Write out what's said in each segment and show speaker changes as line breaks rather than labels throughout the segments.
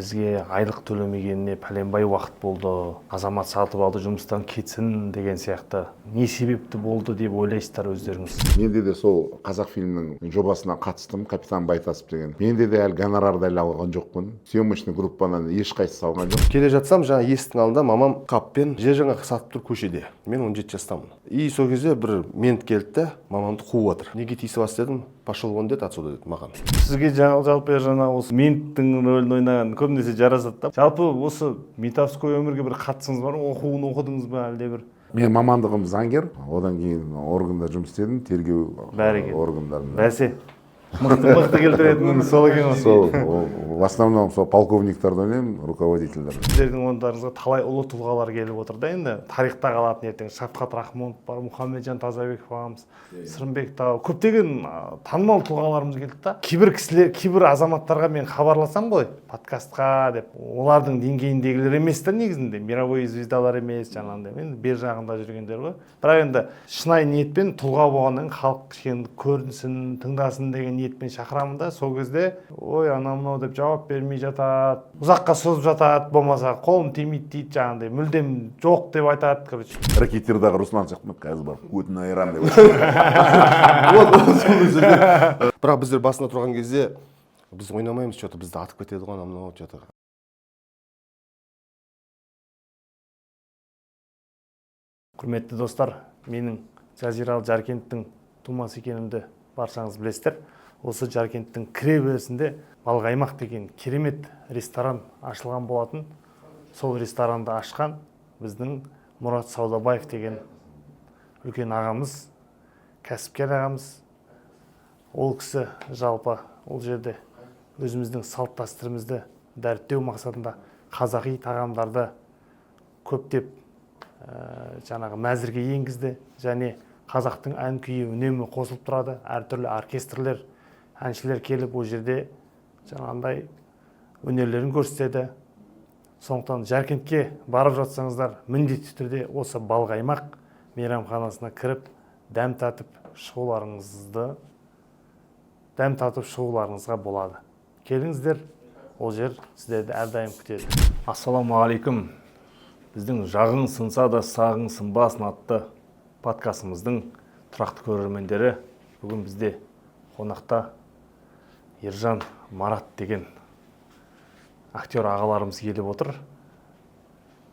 Бізге айлық төлемегеніне пәленбай уақыт болды, Азамат сатып алды, жұмыстан кетсін деген сияқты. Не себепті болды деп ойлайсыздар өздеріңіз?
Менде де сол Қазақ фильмнің жобасына қатыстым, «Капитан Байтасов» деген. Менде де әлі гонорарды әлі алған жоқпын, съемочный группадан ешқайсысы алған жоқ.
Келе жатсам, жаңа есіктің алдында мамам қаппен жер жаңғақ сатып тұр көшеде. Мен 17 жастамын. И сол кезде бір мент келді да, мамамды қуып жатыр. «Неге тиісіп жатсыз?» – дедім. «Пошел вон», – деді, «отсюда», – деді маған.
Сізге жалпы, Ержан аға, осы менттің рөлін ойнаған көбінесе жарасады да. Жалпы, осы ментовской өмірге бір қатысыңыз бар ма? Оқуын оқыдыңыз ба әлде бір?
Мен мамандығым заңгер, одан кейін органда жұмыс істедім, тергеу
Бәрекелді.
органдарында.
Бәсе, мықты мықты келтіретініңіз сол екен ғой.
Сол в основном сол полковниктарды ойнаймын, руководительдер.
Сіздердің орындарыңызға талай ұлы тұлғалар келіп отыр да. Енді тарихта қалатын ертең Шавқат Рахмонов бар, Мұхамеджан Тазабеков ағамыз, Сырымбек тау, көптеген танымал тұлғаларымыз келді да. Кейбір кісілер, кейбір азаматтарға мен хабарласам ғой подкастқа деп, олардың деңгейіндегілер емес та негізінде, мировой звездалар емес, жаңағындай енді бер жағында жүргендер ғой. Бірақ енді шынайы ниетпен, тұлға болғаннан кейін халық кішкене көрінсін, тыңдасын деген ниетпен шақырамын да. Сол кезде ой, анау мынау деп жауап бермей жатады, ұзаққа созып жатады, болмаса қолым тимейді дейді, жаңағындай мүлдем жоқ деп айтады, короче.
«Рэкетирдағы» Руслан сияқты ма, қазір барып көтін айырамын деп.
Вот. Бірақ біздер басында тұрған кезде біз ойнамаймыз, че то бізді атып кетеді ғой, анау мынау че то.
Құрметті достар, менің жазиралы Жаркенттің тумасы екенімді баршаңыз білесіздер. Осы Жаркенттің кіре берісінде «Балқаймақ» деген керемет ресторан ашылған болатын. Сол ресторанды ашқан біздің Мұрат Саудабаев деген үлкен ағамыз, кәсіпкер ағамыз. Ол кісі жалпы ол жерде өзіміздің салт дәстүрімізді дәріптеу мақсатында қазақи тағамдарды көптеп жаңағы мәзірге енгізді және қазақтың ән күйі үнемі қосылып тұрады. Әртүрлі оркестрлер, әншілер келіп, ол жерде жаңағындай өнерлерін көрсетеді. Сондықтан Жаркентке барып жатсаңыздар, міндетті түрде осы «Балқаймақ» мейрамханасына кіріп, дәм татып шығуларыңызға болады. Келіңіздер, ол жер сіздерді әрдайым күтеді. Ассалаумағалейкум! Біздің «Жағың сынса да, сағың сынбасын» атты подкастымыздың тұрақты көрермендері, бүгін бізде қонақта Ержан, Марат деген актер ағаларымыз келіп отыр.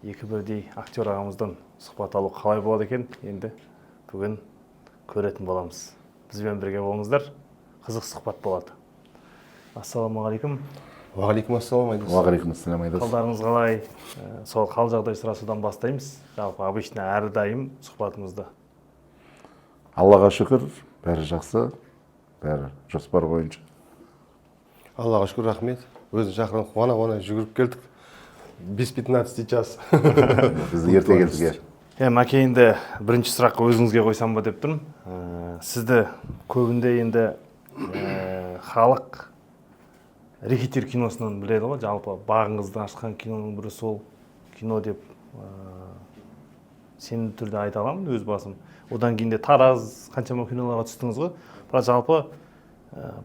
Екі бірдей актер ағамыздан сұхбат алу қалай болады екен, енді бүгін көретін боламыз. Бізбен бірге болыңыздар, қызық сұхбат болады. Ассалаумағалейкум!
Уағалейкум ассалам, Айдос.
Уағалейкум ассалам, Айдос.
Қалдарыңыз қалай? Сол қал жағдай сұрасудан бастаймыз жалпы, обычно әрдайым сұхбатымызды.
Аллаға шүкір, бәрі жақсы, бәрі жоспар бойынша.
Аллаға шүкір, рахмет. Өзің шақырған, қуана қуана жүгіріп келдік, без 15 час.
Біз ерте келдік, иә.
Иә, Мәке, енді бірінші сұрақ өзіңізге қойсам ба деп тұрмын. Сізді көбінде енді халық «Рэкетир» киносынан біледі ғой. Жалпы бағыңызды ашқан киноның бірі сол кино деп сенімді түрде айта аламын өз басым. Одан кейін де «Тараз», қаншама киноларға түстіңіз ғой. Бірақ жалпы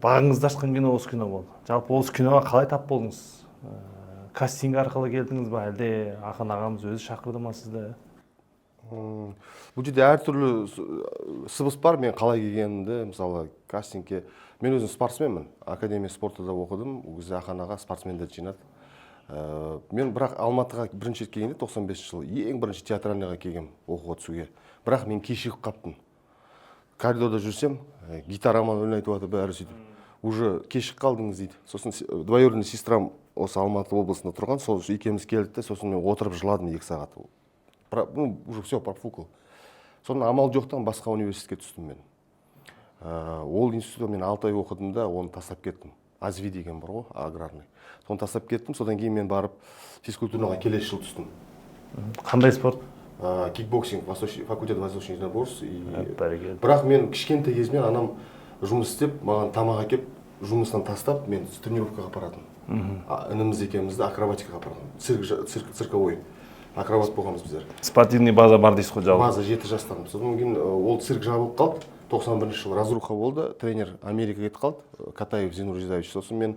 бағыңызды ашқан кино осы кино болды. Жалпы осы киноға қалай тап болдыңыз? Кастинг арқылы келдіңіз ба, әлде Ақан ағамыз өзі шақырды ма сізді?
Бұл жерде әртүрлі сыбыс бар мен қалай келгенімді. Мысалы, кастингке, мен өзім спортсменмін, академия спортта оқыдым. Ол кезде Ақан аға спортсмендерді жинады. Мен бірақ Алматыға бірінші рет келгенде, 95 жылы, ең бірінші театральныйға келгенмін оқуға түсуге. Бірақ мен кешігіп қаптым. Коридорда жүрсем, гитарамен өлең айтып жатыр бәрі. Сөйтіп уже кешігіп қалдыңыз дейді. Сосын двоюродный сестрам осы Алматы облысында тұрған, сол екеуміз келдік те, сосын мен отырып жыладым 2 сағат. Ну, уже все, профукал. Содан амал жоқтан басқа университетке түстім мен. Ол институтта мен 6 ай оқыдым да, оны тастап кеттім. АЗВИ деген бар ғой, аграрный, соны тастап кеттім. Содан кейін мен барып физкультурныйға келесі жылы түстім.
Қандай спорт?
Кикбоксинг, восточный факультет восточных единоборств и
Бәрекелді.
Бірақ мен кішкентай кезімнен анам жұмыс істеп, маған тамақ әкеліп, жұмыстан тастап, мен тренировкаға апаратын. Ініміз екеумізді акробатикаға апарған, цирк, цирк, цирковой акробат болғанбыз біздер.
Спортивный база бар дейсіз ғой жалпы.
База, 7 жастан. Содан кейін ол цирк жабылып қалды, 91 жылы разруха болды, тренер Америкаға кетіп қалды, Катаев Зинур Жизаевич. Сосын мен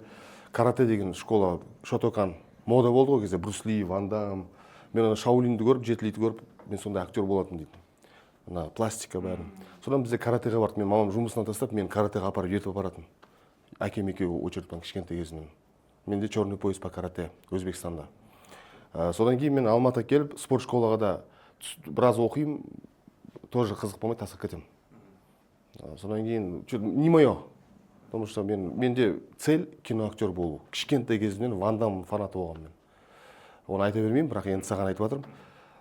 карате деген школа, Шотокан. Мода болды ғой ол кезде, Брюс Ли, Ван Дам. Мен ана Шаолинді көріп, Джет Лиді көріп, мен сондай актер болатынмын дейтін, мына пластика бәрін. Содан бізде каратэға бардық. Мен мамам жұмысынан тастап, мені каратэға апарып, ертіп апаратын әкем екеуі очередь пен. Кішкентай кезімнен менде черный пояс по карате Өзбекстанда. Содан кейін мен Алматыға келіп, спорт школаға да біраз оқимын, тоже қызық болмай, тастап кетемін. Содан кейін чё-то не мое, потому что менде цель киноактер болу. Кішкентай кезімнен Ван Дам фанаты болғанмын. Мен оны айта бермеймін, бірақ енді саған айтып жатырмын.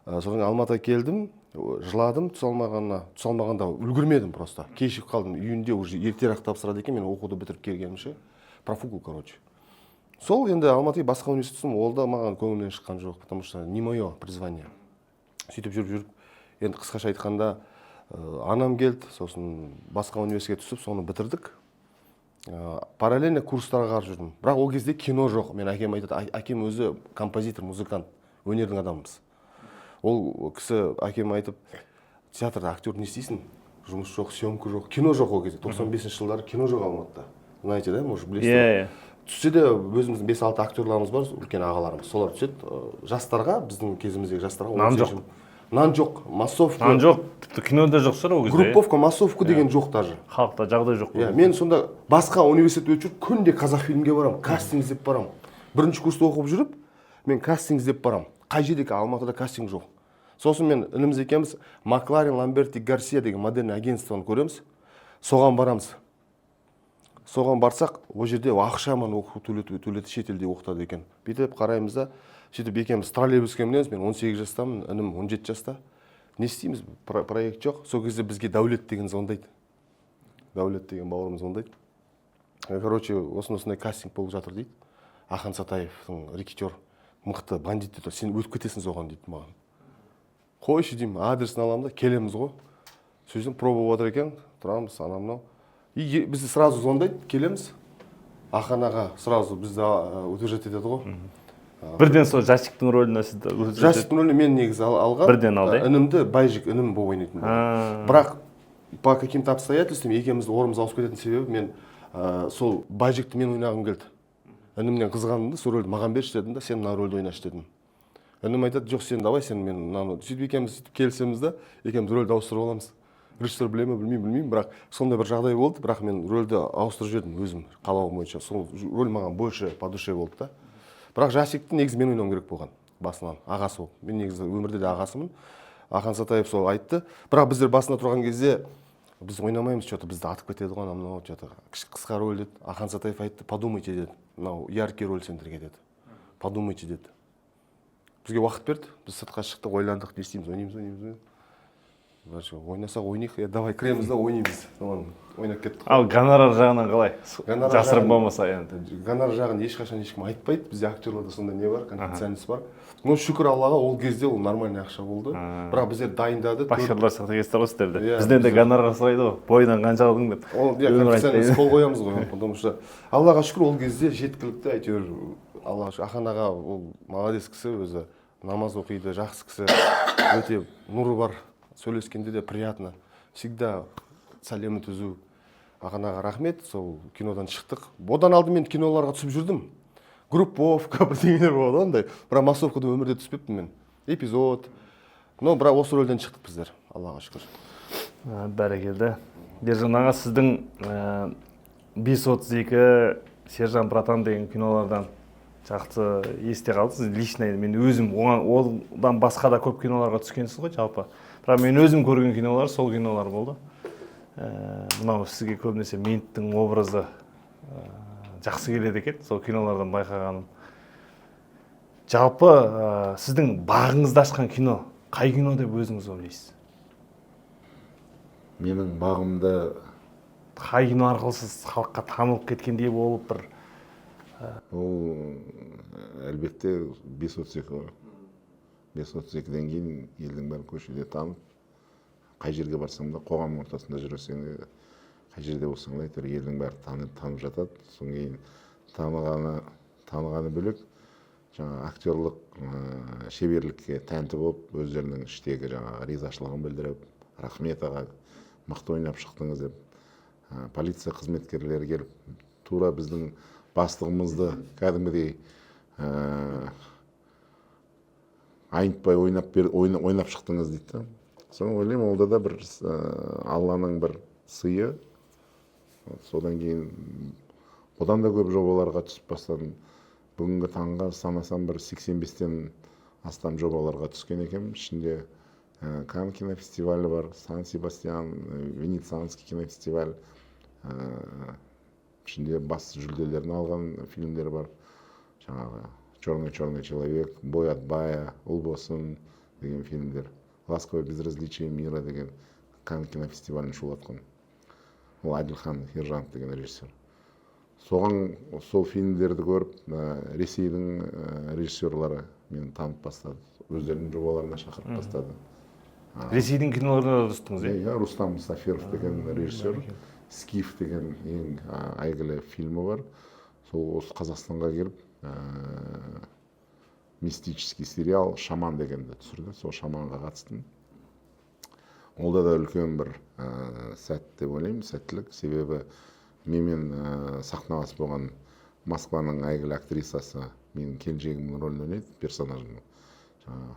Содан кейін Алматыға келдім, жыладым түсе алмағанына. Түсе алмағанда үлгермедім, просто кешігіп қалдым. Июньде уже ертерек тапсырады екен, мен оқуды бітіріп келгенімше профукал, короче. Сол енді Алматыға басқа университет түстім, ол да маған көңілімнен шыққан жоқ, потому что не мое призвание. Сөйтіп жүріп жүріп, енді қысқаша айтқанда, анам келді, сосын басқа университетке түсіп, соны бітірдік. Параллельно курстарға барып жүрдім, бірақ ол кезде кино жоқ. Мен әкем айтады, әкем өзі композитор, музыкант, өнердің адамымыз. Ол кісі, әкем айтып: «Театрда актер не істейсің, жұмыс жоқ, съемка жоқ, кино жоқ». Ол кезде 95-жылдары кино жоқ Алматыда, знаете, да, может, білесіздер.
Иә, иә.
Түссе де, өзіміздің бес алты актерларымыз бар, үлкен ағаларымыз, солар түседі. Жастарға, біздің кезіміздегі жастарға
Нан жоқ.
Нан жоқ, массовка.
Нан жоқ, тіпті кинода жоқ шығар ол кезде.
Групповка, массовка деген жоқ даже.
Халықта жағдай жоқ.
Иә, мен сонда басқа университетте өтіп жүріп, күнде Қазақфильмге барамын, кастинг іздеп барамын. Бірінші курста оқып жүріп, мен кастинг іздеп барамын. Қай жерде екен? Алматыда кастинг жоқ. Сосын мен ініміз екеуміз Макларен Ламберти Гарсия деген модельный агентствоны көреміз, соған барамыз. Соған барсақ, ол жерде ақшамен оқу төлетіп төлетіп, шетелде оқытады екен. Бүйтіп қараймыз да, сөйтіп екеуміз троллейбуске мінеміз. Мен 18 жастамын, інім 17 жаста. Не істейміз, проект жоқ. Сол кезде бізге Дәулет деген звондайды, Дәулет деген бауырым звондайды. Короче, осындай осындай кастинг болып жатыр дейді, Ахан Сатаевтың рэкетир, мықты бандит дейді, сен өтіп кетесің соған дейді маған. Қойшы деймін, адресін аламын да, келеміз ғой. Сөйтсем, проба болып жатыр екен. Тұрамыз, анау мынау и бізді сразу звондайды, келеміз. Ахан аға сразу бізді утверждать етеді ғой.
Бірден сол Жасиктің рөліне сізді өзі-
Жасиктің рөліне мен негізі алған.
Бірден алды, иә?
Інімді, Байжик інім болып ойнайтын болды. Бірақ по каким то обстоятельствам екеуміздің орнымыз ауысып кететін себебі, мен сол Байжикті мен ойнағым келді. Інімнен қызғандым да, сол рөлді маған берші дедім да, сен мына рөлді ойнашы дедім. Інім айтады: «Жоқ, сен давай, сен, мен мынаны». Сөйтіп екеуміз сөйтіп келісеміз да, екеуміз рөлді ауыстырып аламыз. Режиссер біле ме, білмеймін, білмеймін, бірақ сондай бір жағдай болды. Бірақ мен рөлді ауыстырып жібердім өзім қалауым бойынша. Сол рөл маған больше по душе болды да. Бірақ Жасикті негізі мен ойнауым керек болған басынан, ағасы болып. Мен негізі өмірде де ағасымын. Ахан Сатаев сол айтты, бірақ біздер басында тұрған кезде: «Біз ойнамаймыз, че то бізді атып кетеді ғой, анау мынау, че то қысқа роль», — деді. Ахан Сатаев айтты: «Подумайте, — деді, — мынау яркий роль сендерге, — деді, — подумайте», — деді. Бізге уақыт берді. Біз сыртқа шықтық, ойландық: не істейміз, ойнаймыз, ойнаймыз, ойнаймыз. Короче, ойнасақ ойнайық, е, давай кіреміз да ойнаймыз. Соны ойнап кеттік.
Ал гонорар жағынан қалай?
Гонорар
Жасырын болмаса енді.
Гонорар жағын ешқашан ешкім айтпайды. Бізде актерларда сондай не бар, конфиденциальность бар. Но шүкір Аллаға, ол кезде ол нормальный ақша болды. Бірақ біздер дайындады.
Боксерлар сияқты келесіздер ғой сіздер де.
Иә,
Бізден де гонорар сұрайды ғой, бойынан қанша алдың деп.
Ол иә,
Өмір
конфиденциальность
айтпайды.
қол қоямыз ғой, потому что Аллаға шүкір, ол кезде жеткілікті әйтеуір. Аллаға шүкір, Ахан аға ол молодец кісі, өзі намаз оқиды, жақсы кісі, өте нұры бар, сөйлескенде де приятно, всегда сәлемі түзу. Ахан аға рахмет. Сол кинодан шықтық. Одан алдын мен киноларға түсіп жүрдім, групповка, бірдеңелер болады ғой андай, бірақ массовкада өмірде түспеппін мен, эпизод. Но бірақ осы рөлден шықтық біздер, Аллаға шүкір.
Бәрекелді. Ержан аға, сіздің 5.32, Сержан братан деген кинолардан жақсы есте қалды. Сіз лично, мен өзім оған, одан басқа да көп киноларға түскенсіз ғой жалпы, бірақ мен өзім көрген кинолар сол кинолар болды. Мынау сізге көбінесе менттің образы жақсы келеді екен, сол кинолардан байқағаным. Жалпы сіздің бағыңызды ашқан кино қай кино деп өзіңіз ойлайсыз?
Менің бағымды
Қай кино арқылы сіз халыққа танылып кеткендей болып бір?
Ол әлбетте 5.32 ғой. 5.32-ден кейін елдің бәрі көшеде танып, қай жерге барсаң да, қоғам ортасында жүрсең де, қай жерде болсаң да, әйтеуір елдің бәрі танып жатады. Содан кейін танығаны бөлек, жаңағы актерлық шеберлікке тәнті болып, өздерінің іштегі жаңағы ризашылығын білдіріп, «Рахмет, аға, мықты ойнап шықтыңыз» деп, полиция қызметкерлері келіп, тура біздің бастығымызды кәдімгідей Айнытпай ойнап бер, ойнап шықтыңыз дейді да. Соны ойлаймын, ол да бір Алланың бір сыйы. Содан кейін одан да көп жобаларға түсіп бастадым. Бүгінгі таңға санасам, бір 85-тен астам жобаларға түскен екенмін. Ішінде Кан кинофестивалі бар, Сан Себастьян, Венецианский кинофестиваль, ішінде бас жүлделерін алған фильмдер бар. Жаңағы «Черный черный человек», «Бой от бая», «Ұлбосын» деген фильмдер, «Ласковое безразличие мира» деген Кан кинофестивалін шулатқан. Ол Әділхан Ержанов деген режиссер. Соған сол фильмдерді көріп, Ресейдің режиссерлары мені танып бастады, өздерінің жобаларына шақырып бастады.
Ресейдің киноларына да түстіңіз, иә?
Иә, Рустам Сафиров деген режиссер, «Скиф» деген ең әйгілі фильмі бар. Сол осы Қазақстанға келіп, мистический сериал «Шаман» дегенді түсірді. Сол «Шаманға» қатыстым. Ол да үлкен бір сәт деп ойлаймын, сәттілік. Себебі менімен сахналас болған Москваның әйгілі актрисасы менің келіншегімнің рөлін ойнайды, персонажымның, жаңағы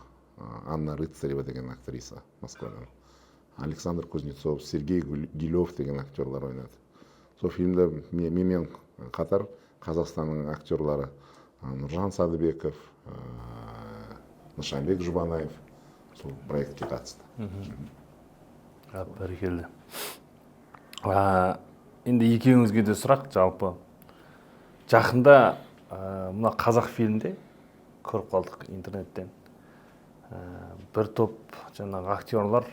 Анна Рыцарева деген актриса Москвадан. Александр Кузнецов, Сергей Гилев деген актерлар ойнады сол фильмде. Менімен қатар Қазақстанның актерлары Нұржан Садыбеков, Нышанбек Жұбанаев сол проектке қатысты.
Бәрекелді. Енді екеуіңізге де сұрақ. Жалпы жақында мына Қазақ фильмде көріп қалдық интернеттен. Бір топ жаңағы актерлар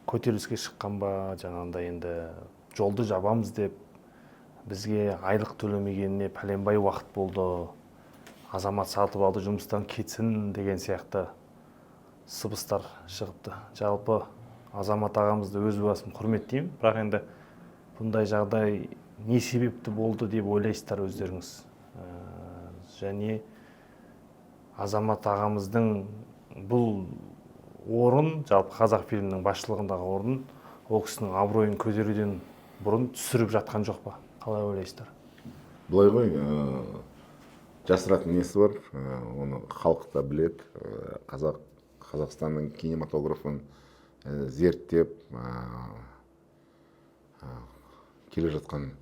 көтеріліске шыққан ба, жаңағындай енді жолды жабамыз деп, бізге айлық төлемегеніне пәленбай уақыт болды, Азамат Сатыбалды жұмыстан кетсін деген сияқты сыбыстар шығыпты. Жалпы Азамат ағамызды өз басым құрметтеймін, бірақ енді бұндай жағдай не себепті болды деп ойлайсыздар өздеріңіз? Және Азамат ағамыздың бұл орын, жалпы Қазақ фильмінің басшылығындағы орын, ол кісінің абыройын көтеруден бұрын түсіріп жатқан жоқ па, қалай ойлайсыздар?
Былай ғой, жасыратын несі бар, оны халық та біледі. Қазақстанның кинематографын зерттеп келе жатқан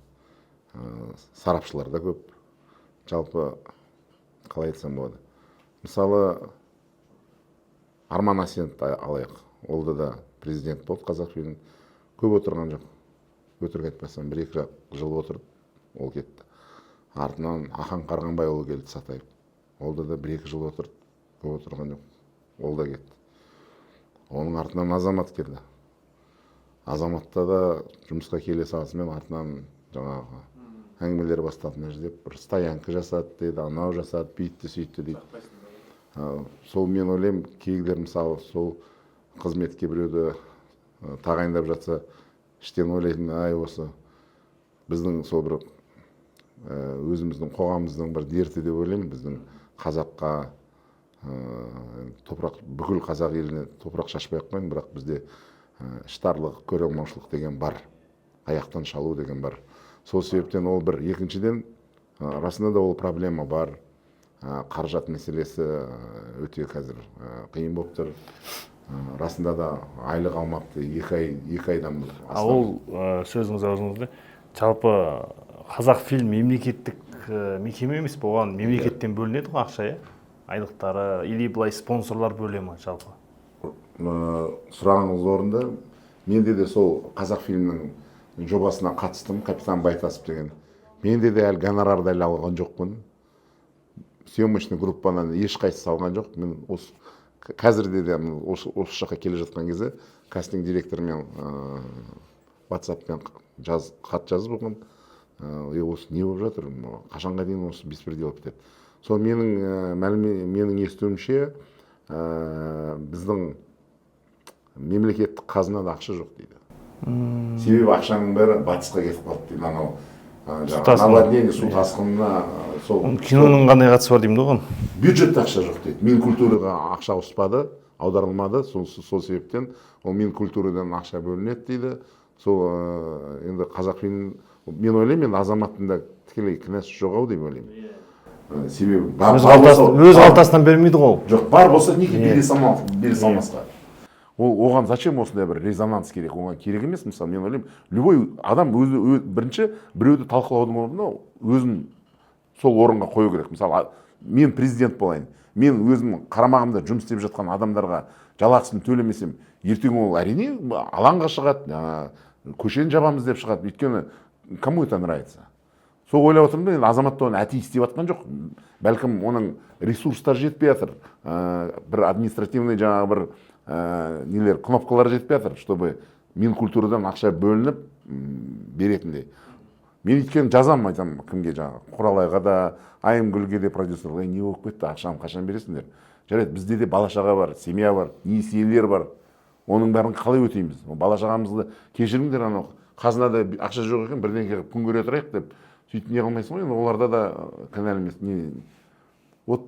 сарапшылар да көп. Жалпы қалай айтсам болады, мысалы, Арман Асеновті алайық. Ол да президент болды Қазақфильм, көп отырған жоқ, өтірік айтпасам, бір екі жыл отырып, ол кетті. Артынан Ахан Қарғанбайұлы келді, Сатаев. Ол да бір екі жыл отырды, көп отырған жоқ, ол да кетті. Оның артынан Азамат келді. Азаматта да жұмысқа келе салысымен артынан жаңағы әңгімелер басталды. Мына жерде бір стоянка жасады дейді, анау жасады, бүйтті, сөйтті дейді. Сол мен ойлаймын, кейбіреулер, мысалы, сол қызметке біреуді тағайындап жатса, іштен ойлайтын: ай, осы біздің сол бір өзіміздің қоғамымыздың бір дерті деп ойлаймын. Біздің қазаққа топырақ, бүкіл қазақ еліне топырақ шашпай ақ қояйын, бірақ бізде іштарлық, көре алмаушылық деген бар, аяқтан шалу деген бар. Сол себептен ол бір. Екіншіден, расында да ол проблема бар. Қаражат мәселесі өте қазір қиын болып тұр. Расында да айлық алмапты 2 ай, 2 айдан
А ол сөзіңіз аузыңызда, жалпы Қазақ фильм мемлекеттік мекеме емес пе? Оған мемлекеттен бөлінеді ғой ақша, иә, айлықтары, или былай спонсорлар бөле ма жалпы?
Сұрағыңыз орынды. Менде де сол Қазақ фильмнің жобасына қатыстым, «Капитан Байтасов» деген. Менде де әлі гонорарды әлі алған жоқпын. Съемочный группадан ешқайсысы алған жоқ. Мен осы қазірде де міне осы жаққа келе жатқан кезде кастинг директормен ватсаппен хат жазып оған: «Е, осы не болып жатыр, қашанға дейін осы беспредел бітеді?» Сол менің менің естуімше, біздің мемлекеттік қазынада ақша жоқ дейді. Себебі ақшаның бәрі батысқа кетіп қалды дейді, анау жаңағы
тасқыны.
Наводнение, су тасқынына, сол.
Оның киноның қандай қатысы бар деймін да оған.
Бюджетте ақша жоқ дейді, Минкультураға ақша ауыспады, аударылмады. Сол себептен ол Минкультурадан ақша бөлінеді дейді. Сол енді Қазақфильм, мен ойлаймын, енді Азаматтың да тікелей кінәсі жоқ ау деп ойлаймын. Себебі бар,
Өз
бар
қалтасы,
болса-
өз қалтасынан бермейді ғой ол.
Жоқ, бар болса, неге бере салмасқа? Ол оған зачем осындай бір резонанс керек? Оған керек емес. Мысалы, мен ойлаймын, любой адам өзі бірінші біреуді талқылаудың орнына өзін сол орынға қою керек. Мысалы, мен президент болайын, мен өзім қарамағымда жұмыс істеп жатқан адамдарға жалақысын төлемесем, ертең ол, әрине, алаңға шығады, көшені жабамыз деп шығады. Өйткені кому это нравится? Сол ойлап отырмын да, енді Азамат та оны әдейі істеп жатқан жоқ, бәлкім, оның ресурстары жетпей жатыр, бір административный жаңағы бір нелер, кнопкалар жетпей жатыр, чтобы Минкультурадан ақша бөлініп беретіндей. Мен өйткені жазамын, айтамын кімге, жаңағы Құралайға да, Айымгүлге де, продюсерлер: «Не болып кетті, ақшаны қашан бересіңдер? Жарайды, бізде де бала шаға бар, семья бар, несиелер бар, оның бәрін қалай өтейміз? Бала шағамызды кешіріңдер, анау қазынада ақша жоқ екен, бірдеңе қылып күн көре тұрайық», — деп. Сөйтіп не қылмайсың ғой енді, оларда да кінәлі емес. Не, вот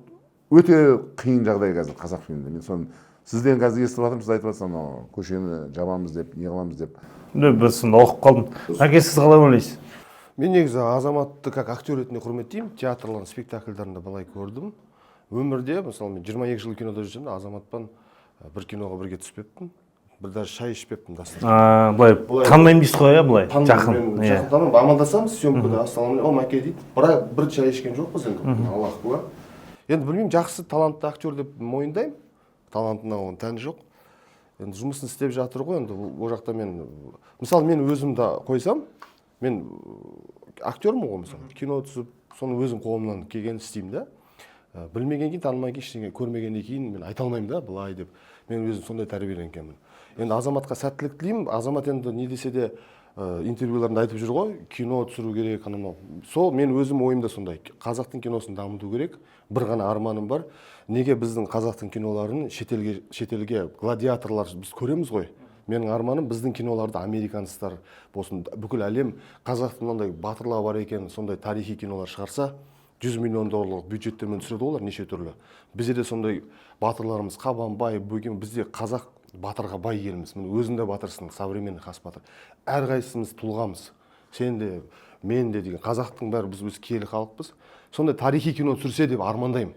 өте қиын жағдай қазір қазақ фильмінде. Мен соны сізден қазір естіп жатырмын, сіз айтып жатсыз, анау көшені жабамыз деп, не қыламыз деп.
Бір соны оқып қалдым. Әке, сіз қалай ойлайсыз?
Мен негізі Азаматты как актер ретінде құрметтеймін. Театрлардың спектакльдарында былай көрдім. Өмірде, мысалы, мен 22 жыл кинода жүрсем де, Азаматпен бір киноға бірге түспеппін, бір даже шай ішпеппін дастархан.
А, былай танымаймын дейсіз ғой, иә, былай
Танымаймын,
жақын
мен
иә.
Жақын танымаймын. Амандасамыз съемкада: «Ассалаумағалейкум, о, Мәке», — дейді. Бірақ бір шай ішкен жоқпыз енді, Аллах куә. Енді білмеймін, жақсы, талантты актер деп мойындаймын. Талантына оның тән жоқ енді, жұмысын істеп жатыр ғой енді. Ол жақта мен, мысалы, мен өзімді қойсам, мен актермін ғой, мысалы, кино түсіп, соны өзім қолымнан келгенін істеймін да. Білмегеннен кейін, танымағаннан кейін, ештеңе көрмегеннен кейін мен айта алмаймын да былай деп. Мен өзім сондай тәрбиеленгенмін. Енді Азаматқа сәттілік тілеймін. Азамат енді не десе де, интервьюларында айтып жүр ғой, кино түсіру керек, анау мынау. Сол мен өзім ойымда сондай: қазақтың киносын дамыту керек. Бір ғана арманым бар: неге біздің қазақтың киноларын шетелге, «Гладиаторлар» біз көреміз ғой, менің арманым, біздің киноларды американецтер болсын, бүкіл әлем қазақтың мынандай батырлар бар екен, сондай тарихи кинолар шығарса. 100 миллион долларлық бюджеттермен түсіреді ғой олар неше түрлі. Бізде де сондай батырларымыз, Қабанбай, Бөген. Бізде қазақ батырға бай елміз. Міне, өзің де батырсың, современный хас батыр. Әрқайсымыз тұлғамыз, сен де, мен де деген, қазақтың бәрі, біз өз киелі халықпыз. Сондай тарихи кино түсірсе деп армандаймын.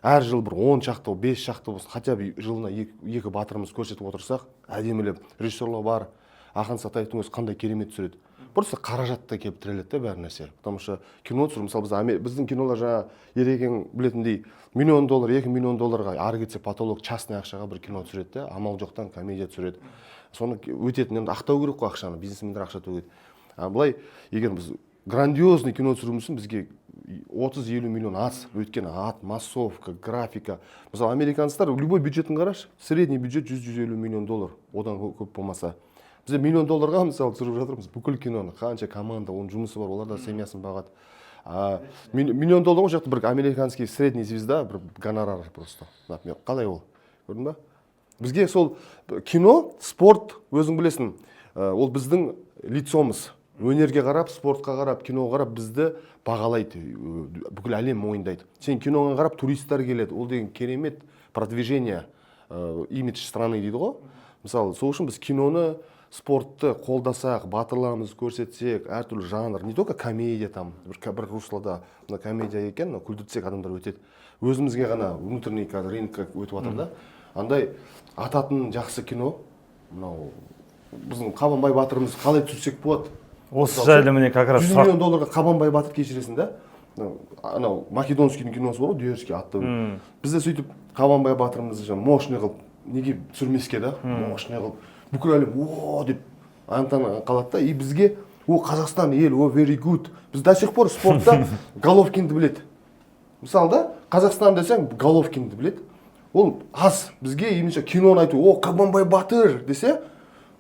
Әр жыл бір 10 шақты, бес шақты болсын, хотя бы жылына екі батырымыз көрсетіп отырсақ әдемілеп. Режиссерлар бар, Ахан Сатаевтың өзі қандай керемет түсіреді. Просто қаражатта келіп тіреледі да бәрі нәрсе. Потому что кино түсіру, мысалы, біз біздің кинолар, жаңа Ерекең білетіндей, миллион доллар, 2 миллион долларға ары кетсе потолок, частный ақшаға бір кино түсіреді да, амал жоқтан комедия түсіреді. Соны өтетін енді ақтау керек қой ақшаны, бизнесмендер ақша төгеді. А былай егер біз грандиозный кино түсіруіміз үшін бізге 30-50 миллион аз, өйткені ат, массовка, графика. Мысалы, американецтер любой бюджетін қарашы, средний бюджет 100-150 миллион доллар, одан көп болмаса. Бізде миллион долларға, мысалы, түсіріп жатырмыз бүкіл киноны. Қанша команда, оның жұмысы бар, олар да семьясын бағады. А миллион доллар ол жақта бір американский средний звезда бір гонорар просто, например. Қалай ол, көрдің ба? Бізге сол кино, спорт, өзің білесің, ол біздің лицомыз. Өнерге қарап, спортқа қарап, киноға қарап бізді бағалайды, бүкіл әлем мойындайды. Сен киноға қарап туристер келеді, ол деген керемет продвижение, имидж страны дейді ғой. Мысалы, сол үшін біз киноны, спортты қолдасақ, батырларымызды көрсетсек, әртүрлі жанр, не только комедия, там бір руслода мына комедия екен, мына күлдіртсек, адамдар өтеді. Өзімізге ғана внутренний қазір рынокқа өтіп жатыр да. Андай ататын жақсы кино, мынау біздің Қабанбай батырымыз қалай түсірсек болады?
Осы жайлы міне как раз
100
сұрақ.
миллион долларға Қабанбай батыр, кешіресің да, мынау анау Македонскийдің киносы бар ғой, дерзкий атты. Бізде сөйтіп Қабанбай батырымызды жаңа мощный қылып неге түсірмеске да? Мощный қылып бүкіл әлем «о» деп антана қалады да. И бізге «о, Қазақстан ел, о, very good». Біз до сих пор спортта Головкинді біледі, мысалы да. Қазақстан десең, Головкинді біледі, ол аз. Бізге именно киноны айту, «о, Қабанбай батыр» десе,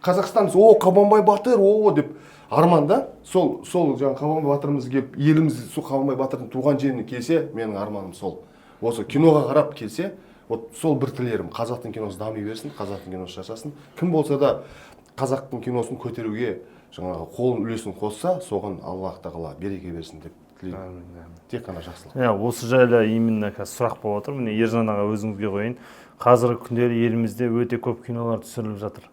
Қазақстан десе, «о, Қабанбай батыр, о» деп арман да. Сол жаңағы Қабанбай батырымыз келіп, еліміз сол Қабанбай батырдың туған жеріне келсе, менің арманым сол, осы киноға қарап келсе. Вот сол бір тілерім: қазақтың киносы дами берсін, қазақтың киносы жасасын. Кім болса да қазақтың киносын көтеруге жаңағы қолын, үлесін қосса, соған Аллах тағала береке берсін деп тілеймін, тек қана жақсылық.
Иә, осы жайлы именно қазір сұрақ болып отыр. Міне, Ержан аға, өзіңізге қояйын. Қазіргі күндері елімізде өте көп кинолар түсіріліп жатыр.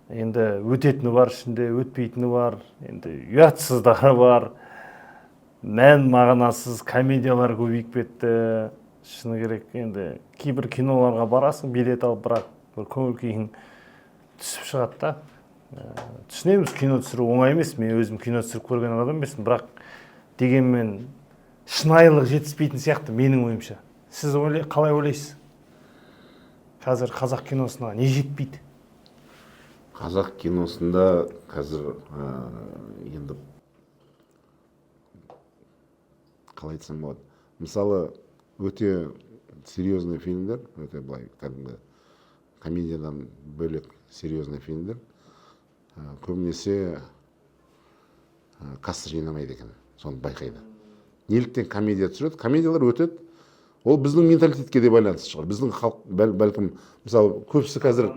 Енді өтетіні бар, ішінде өтпейтіні бар, енді ұятсыздары бар. Мән мағынасыз комедиялар көбейіп кетті. Шыны керек, енді кейбір киноларға барасың билет алып, бірақ бір көңіл күйің түсіп шығады да. Түсінеміз, кино түсіру оңай емес. Мен өзім кино түсіріп көрген адам емеспін, бірақ дегенмен шынайылық жетіспейтін сияқты менің ойымша. Сіз қалай ойлайсыз, қазір қазақ киносына не жетпейді?
Қазақ киносында қазір енді қалай айтсам болады, мысалы, өте серьезный фильмдер, өте былай кәдімгі комедиядан бөлек серьезный фильмдер көбінесе касса жинамайды екен, соны байқайды. Неліктен комедия түсіреді? Комедиялар өтеді. Ол біздің менталитетке де байланысты шығар. Біздің халық бәлкім, мысалы, көбісі қазір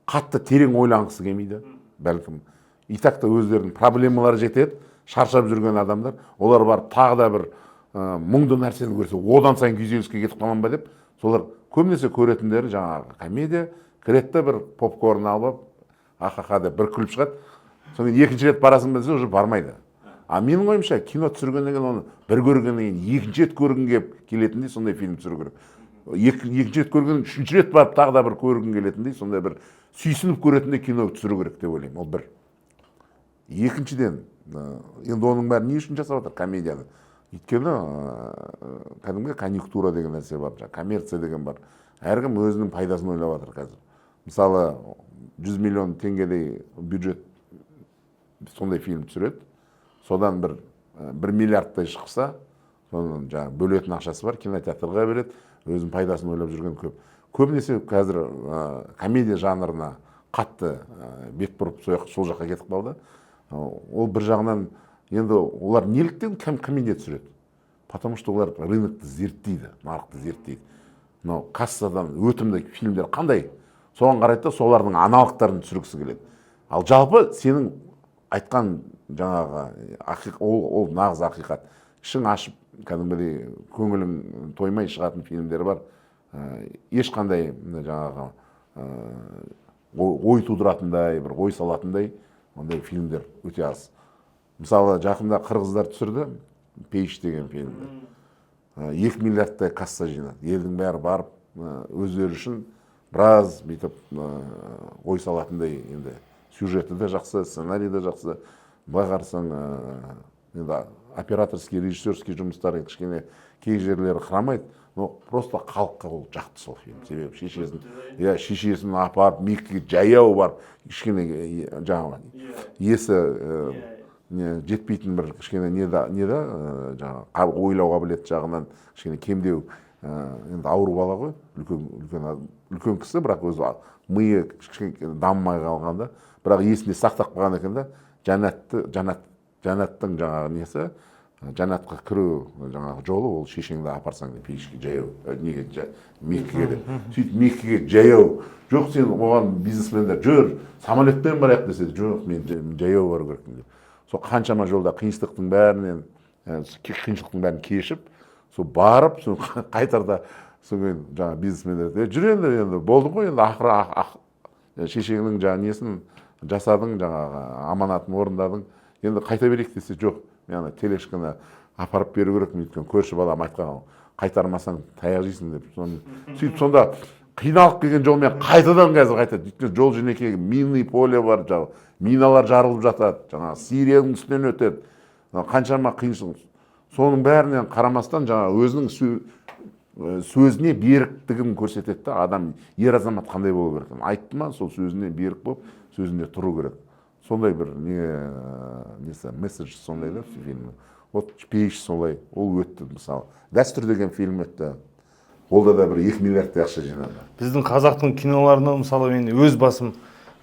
қатты терең ойланғысы келмейді бәлкім. И так та өздерінің проблемалары жетеді, шаршап жүрген адамдар, олар барып тағы да бір мұңды нәрсені көрсе, одан сайын күйзеліске кетіп қаламын ба деп, солар көбінесе көретіндері жаңағы комедия. Кіреді да, бір попкорн алып алып, ахаха деп бір күліп шығады. Содан кейін екінші рет барасың ба десе, уже бармайды. А менің ойымша, кино түсіргеннен кейін, оны бір көргеннен кейін екінші рет көргің келіп келетіндей сондай фильм түсіру керек. Екінші рет көрген, үшінші рет барып тағы да бір көргің келетіндей, сондай бір сүйсініп көретіндей кино түсіру керек деп ойлаймын. Ол бір. Екіншіден, енді оның бәрін не үшін жасап жатыр комедияны? Өйткені кәдімгі конъюнктура деген нәрсе бар, жаңағы коммерция деген бар. Әркім өзінің пайдасын ойлап жатыр қазір. Мысалы, 100 миллион теңгедей бюджет сондай фильм түсіреді, содан 1 миллиардтай шықса, соның жаңағы бөлетін ақшасы бар, кинотеатрға береді, өзінің пайдасын ойлап жүрген көп. Көбінесе қазір комедия жанрына қатты бет бұрып, сол жаққа кетіп қалды. Ол бір жағынан енді олар неліктен комедия түсіреді? Потому что олар рынокты зерттейді, нарықты зерттейді. Мынау кассадан өтімді фильмдер қандай, соған қарайды да, солардың аналогтарын түсіргісі келеді. Ал жалпы сенің айтқан жаңағы ол нағыз ақиқат. Ішің ашып, кәдімгідей көңілің тоймай шығатын фильмдер бар. Ешқандай мына жаңағы ой тудыратындай, бір ой салатындай ондай фильмдер өте аз. Мысалы, жақында қырғыздар түсірді «Пейіш» деген фильмді. 2 миллиардтай касса жинады. Елдің бәрі барып, өздері үшін біраз бүйтіп ой салатындай. Енді сюжеті де жақсы, сценарий де жақсы. Былай қарасаң, енді операторский, режиссерский жұмыстар кішкене кей жерлері хромайды, но просто халыққа ол жақты сол фильм. Себебі шешесін, иә, шешесін апарып, Меккеге жаяу барып, кішкене жаңағы есі не жетпейтін бір кішкене не да, не да, жаңағы ойлау қабілеті жағынан кішкене кемдеу, енді ауру бала ғой, үлкен кісі, бірақ өзі миы кішкене дамымай қалған да, бірақ есінде сақтап қалған екен да. Жәннатты, жәннаттың жаңағы несі, жәннатқа кіру жаңағы жолы ол шешеңді апарсаң деп, пейішке жаяу, неге, Меккеге деп. Сөйтіп Меккеге жаяу. Жоқ, сен оған бизнесмендер жүр, самолетпен барайық десе, жоқ, мен жаяу бару керекпін деп. Сол қаншама жолда қиыншылықтың бәрінен, қиыншылықтың бәрін кешіп, сол барып, сол қайтарда, содан кейін жаңағы бизнесмендер: «Е, жүр енді, енді болды ғой, енді ақыры шешеңнің жаңағы несін жасадың, жаңағы аманатын орындадың, енді қайта берейік», — десе, жоқ, мен ана тележканы апарып беру керекпін, өйткені көрші балам айтқан, қайтармасаң, таяқ жейсің деп. Соны сөйтіп, сонда қиналып келген жолмен қайтадан қазір қайтады, өйткені жол жөнекей минный поле бар, жаңағы миналар жарылып жатады, жаңағы Сирияның үстінен өтеді. Мына қаншама қиыншылық, соның бәрінен қарамастан жаңағы өзінің сөзіне беріктігін көрсетеді да. Адам, ер азамат қандай болу керек? Айтты ма, сол сөзіне берік болып, сөзінде тұру керек. Сондай бір не, несі, месседж сондай да фильмнің. Вот «Пейіш» солай, ол өтті. Мысалы, «Дәстүр» деген фильм өтті, ол да бір 2 миллиардтай ақша жинады.
Біздің қазақтың киноларынан, мысалы, мен өз басым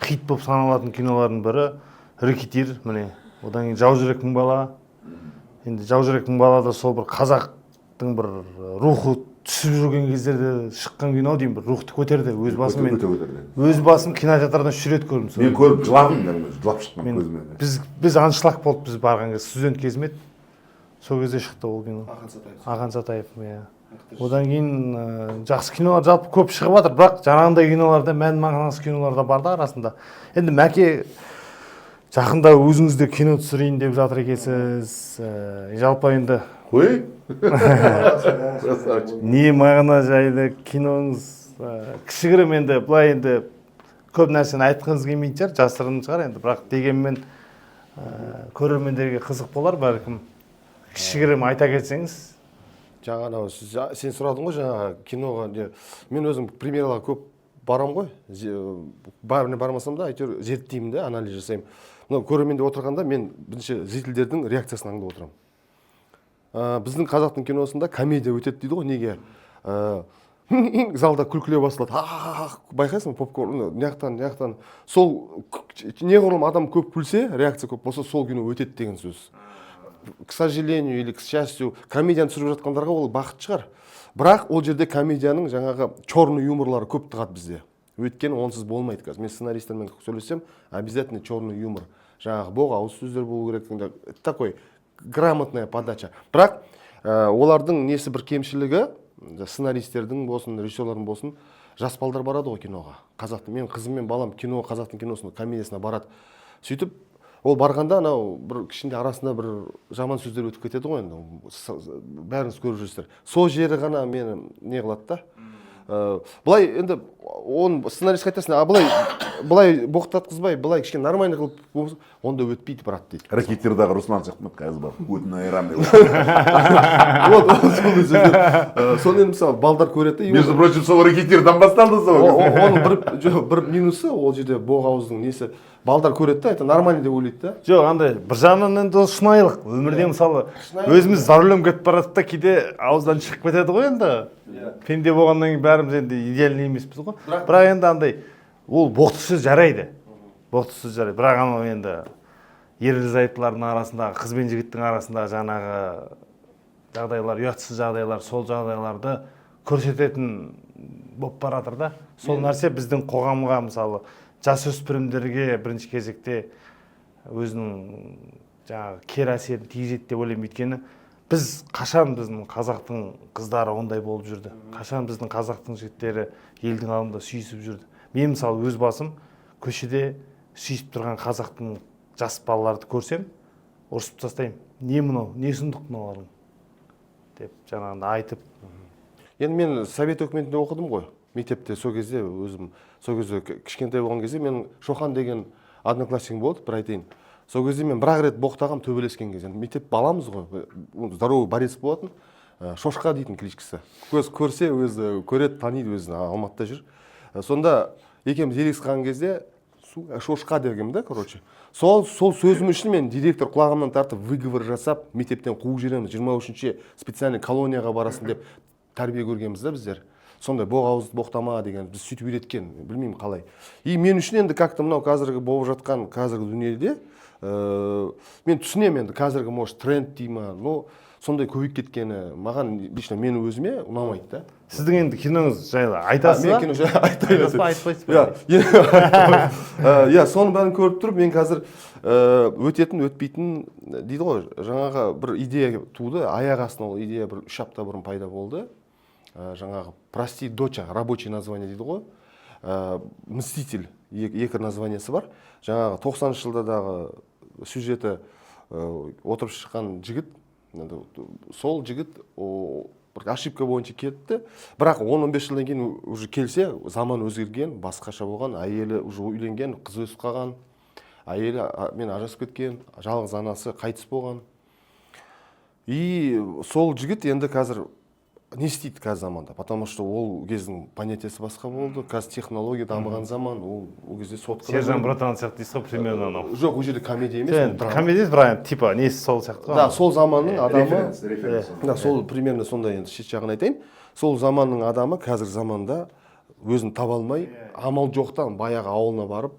хит болып саналатын кинолардың бірі «Рэкетир», міне, одан кейін «Жау жүрек мың бала». Енді «Жау жүрек мың бала» да сол бір қазақтың бір рухы түсіп жүрген кездерде шыққан кино деймін, бір рухты көтерді. Өз басым мен
Өте көтерді.
Өз басым кинотеатрдан үш рет көрдім соны.
Мен көріп жыладым кәдімгі, жылап шыққанмын
мен
көзімнен.
Біз аншлаг болды, біз барған кез, студент кезім еді, сол кезде шықты ол кино.
Ақан Сатаев.
Ақан Сатаев, иә. Одан кейін жақсы кинолар жалпы көп шығып жатыр, бірақ жаңағындай киноларда, мән мағынасыз кинолар да бар да арасында. Енді, Мәке, Жақында өзіңіз де кино түсірейін деп жатыр екенсіз. Жалпы енді
Қой, красавчик.
Не мағына жайлы киноңыз? Кішігірім енді, былай енді көп нәрсені айтқыңыз келмейтін шығар, жасырын шығар енді, бірақ дегенмен көрермендерге қызық болар бәлкім, кішігірім айта кетсеңіз.
Жаңа анау сен сұрадың ғой жаңағы киноға не. Мен өзім премьераларға көп барамын ғой, бәріне бармасам да, әйтеуір зерттеймін да, анализ жасаймын. Мынау көрерменде отырғанда мен бірінші зрительдердің реакциясын аңдап отырамын. Біздің қазақтың киносында комедия өтеді дейді ғой. Неге залда күлкілеу басталады? Ха-ха-ха, байқайсың ба, попкорн мына жақтан, мына жақтан. Сол неғұрлым адам көп күлсе, реакция көп болса, сол кино өтеді деген сөз. К сожалению или к счастью, комедияны түсіріп жатқандарға ол бақыт шығар, бірақ ол жерде комедияның жаңағы черный юморлары көп тығады бізде, өйткені онсыз болмайды. Қазір мен сценаристтермен сөйлессем, обязательно черный юмор, жаңағы боғауыз сөздер болу керек енді, такой грамотная подача. Бірақ олардың несі, бір кемшілігі, сценаристердің болсын, режиссерлардың болсын, жас балдар барады ғой киноға. Қазақтың, менің қызым мен балам кино, қазақтың киносына, комедиясына барады. Сөйтіп ол барғанда анау бір кішкентай арасында бір жаман сөздер өтіп кетеді ғой енді, бәріңіз көріп жүрсіздер. Сол жері ғана мені не қылады да. Былай енді оны сценаристке айтасың, а былай былай боқтатқызбай, былай кішкене нормальный қылып болса, онда өтпейді, брат, дейді.
Рэкетирдағы Руслан сияқты ма, қазір барып көтін айырамын деп.
Вот сондай сөздер. Соны енді, мысалы, балдар көреді да, и
Между прочим, сол Рэкетирдан басталды сол.
Оның бір, жоқ, бір минусы ол жерде боғауыздың несі, балдар көреді да, это нормально деп ойлайды да.
Жоқ, андай бір жағынан енді ол шынайылық өмірде, мысалы,
Шынайылық.
өзіміз за рулем кетіп бара жатып та кейде ауыздан шығып кетеді ғой енді. Пенде болғаннан кейін бәріміз енді идеальный емеспіз ғой. Бірақ енді андай ол боқты сөз жарайды, боқты сөз жарайды, бірақ анау енді ерлі зайыптылардың арасындағы, қыз бен жігіттің арасындағы жаңағы жағдайлар, ұятсыз жағдайлар, сол жағдайларды көрсететін болып бара жатыр да. Сол нәрсе біздің қоғамға, мысалы, жасөспірімдерге бірінші кезекте өзінің жаңағы кері әсерін тигізеді деп ойлаймын. Өйткені біз қашан, біздің қазақтың қыздары ондай болып жүрді, қашан біздің қазақтың жігіттері елдің алдында сүйісіп жүрді? Мен, мысалы, өз басым көшеде сүйісіп тұрған қазақтың жас балаларды көрсем, ұрысып тастаймын: «Не мынау, не сұмдық мыналарың?» деп жаңағындай айтып.
Енді мен совет өкіметінде оқыдым ғой мектепте. Сол кезде өзім, сол кезде кішкентай болған кезде менің Шохан деген однокласснигім болды. Бір айтайын, сол кезде мен бір ақ рет боқтағанмын төбелескен кезде. Енді мектеп баламыз ғой, ол здоровый борец болатын. Шошқа дейтін кличкасы, көз көрсе өзі көреді, таниды өзін, Алматыда жүр. Сонда екеуміз ерегісіп қалған кезде шошқа дегенмін да. Короче, сол сөзім үшін мен директор құлағымнан тартып, выговор жасап, мектептен қуып жібереміз, 23-ші специальный колонияға барасың деп тәрбие көргенбіз да біздер. Сондай боғауыз боқтама деген біз сөйтіп үйреткен, білмеймін қалай. И мен үшін енді как то мынау қазіргі болып жатқан, қазіргі дүниеде мен түсінемін енді, қазіргі, может, тренд дей ма, но сондай көбейіп кеткені маған, лично мен өзіме ұнамайды да.
Сіздің енді киноңыз жайлы айтасыз
Мен
ба?
кино жайлы айтайын.
Айтасыз ба, айтпайсыз ба?
Иә, соның бәрін көріп тұрып, мен қазір өтетін, өтпейтін дейді ғой, жаңағы бір идея туды аяқ астынан. Ол идея бір 3 апта бұрын пайда болды. Жаңағы «Прости, доча» рабочий название дейді ғой. «Мститель» екі названиесі бар. Жаңағы 90-жылдардағы сюжеті, отырып шыққан жігіт енді, сол жігіт бір ошибка бойынша кетті, бірақ 10-15 жылдан кейін уже келсе, заман өзгерген, басқаша болған, әйелі уже үйленген, қызы өсіп қалған, әйелі мен ажырасып кеткен, жалғыз анасы қайтыс болған. И сол жігіт енді қазір не істейді қазір заманда? Потому что ол кездің понятиесі басқа болды, қазір технология дамыған заман. Ол кезде сотқа да
Сержан Братан сияқты дейсіз ғой примерно анау.
Жоқ, ол жерде комедия емес, ол
Енді
драма.
Комедия емес, бірақ енді типа несі сол сияқты ғой.
Да, сол заманның адамы.
Референс, референс.
Да, сол примерно сондай енді, шет жағын айтайын. Сол заманның адамы қазір заманда өзін таба алмай, амал жоқтан баяғы ауылына барып,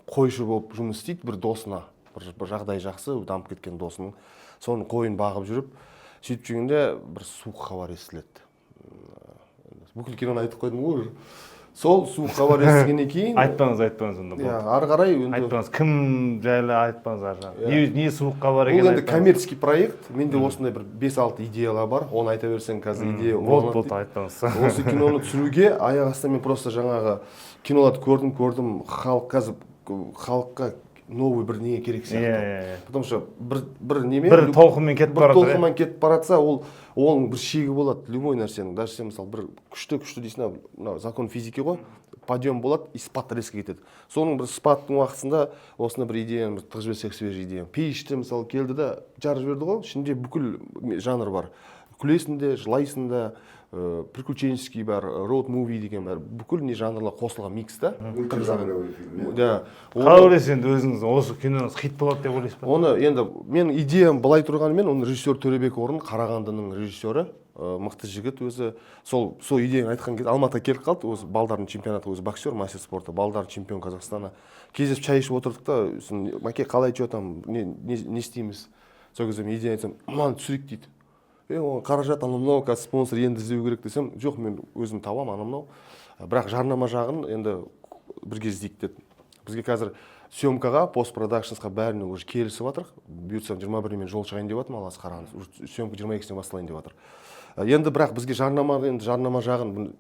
қойшы болып жұмыс істейді бір досына, бір жағдайы жақсы, дамып кеткен досының, соның қойын бағып жүріп, сөйтіп жүргенде бір суық хабар естіледі. Бүкіл киноны айтып қойдым ғой уже. Сол суық хабар естігеннен кейін
Айтпаңыз, айтпаңыз онда.
Иә,
Болды.
ары қарай енді
Айтпаңыз, кім жайлы айтпаңыз ар жағын. Не суық хабар
Бұл
екенін
енді
айтпаңыз.
коммерческий проект. Менде осындай бір бес алты идеялар бар, оны айта берсең, қазір идея
Болды.
ұрланады
Болды.
дейді.
Айтпаңыз.
Осы киноны түсіруге аяқ астынан мен просто жаңағы киноларды көрдім, көрдім, халық қазір, халыққа новый бірдеңе керек
Иә,
сияқты.
иә, иә.
Потому что бір немен
Бір толқынмен кетіп
бір
бара жатыр, иә.
толқынмен кетіп бара жатса, ол оның бір шегі болады любой нәрсенің. Даже сен, мысалы, бір күшті күшті дейсің, мынау закон физики ғой, подъем болады и спад резко кетеді. Соның бір спадтың уақытысында осындай бір идеяны бір тығып жіберсек, свежий идея. Пейішті, мысалы, келді да жарып жіберді ғой, ішінде бүкіл жанр бар: күлесің де, жылайсың да, приключенческий бар, роуд муви деген бар, бүкіл не жанрлар қосылған микс та.
Мультижанровый фильм, иә.
Да.
Қалай ойлайсыз енді өзіңіз, осы киноңыз хит болады деп ойлайсыз ба?
Оны енді менің идеям былай тұрғанымен, оны режиссер Төребек Орын, Қарағандының режиссері, мықты жігіт өзі. Сол идеяны айтқан кезде Алматыға келіп қалды осы балдардың чемпионаты, өзі боксер, мастер спорта, балдар чемпион Казахстана. Кездесіп, шай ішіп отырдық та, сосын: «Мәке, қалай, че там, не істейміз?» Сол кезде мен идея айтсам, «Мынаны түсірейік», – дейді. «Е, оған қаражат, анау мынау қазір спонсор енді іздеу керек», – десем, «Жоқ, мен өзім табамын, анау мынау, бірақ жарнама жағын енді бірге іздейік», – деді. Бізге қазір съемкаға, постпродакшнсқа, бәріне уже келісіп жатырық. Бұйыртса, 21-іне мен жол шығайын деп жатырмын, Алла қарағанда, уже съемка 22-сінен басталайын деп жатыр. Енді бірақ бізге жарнама, енді жарнама жағын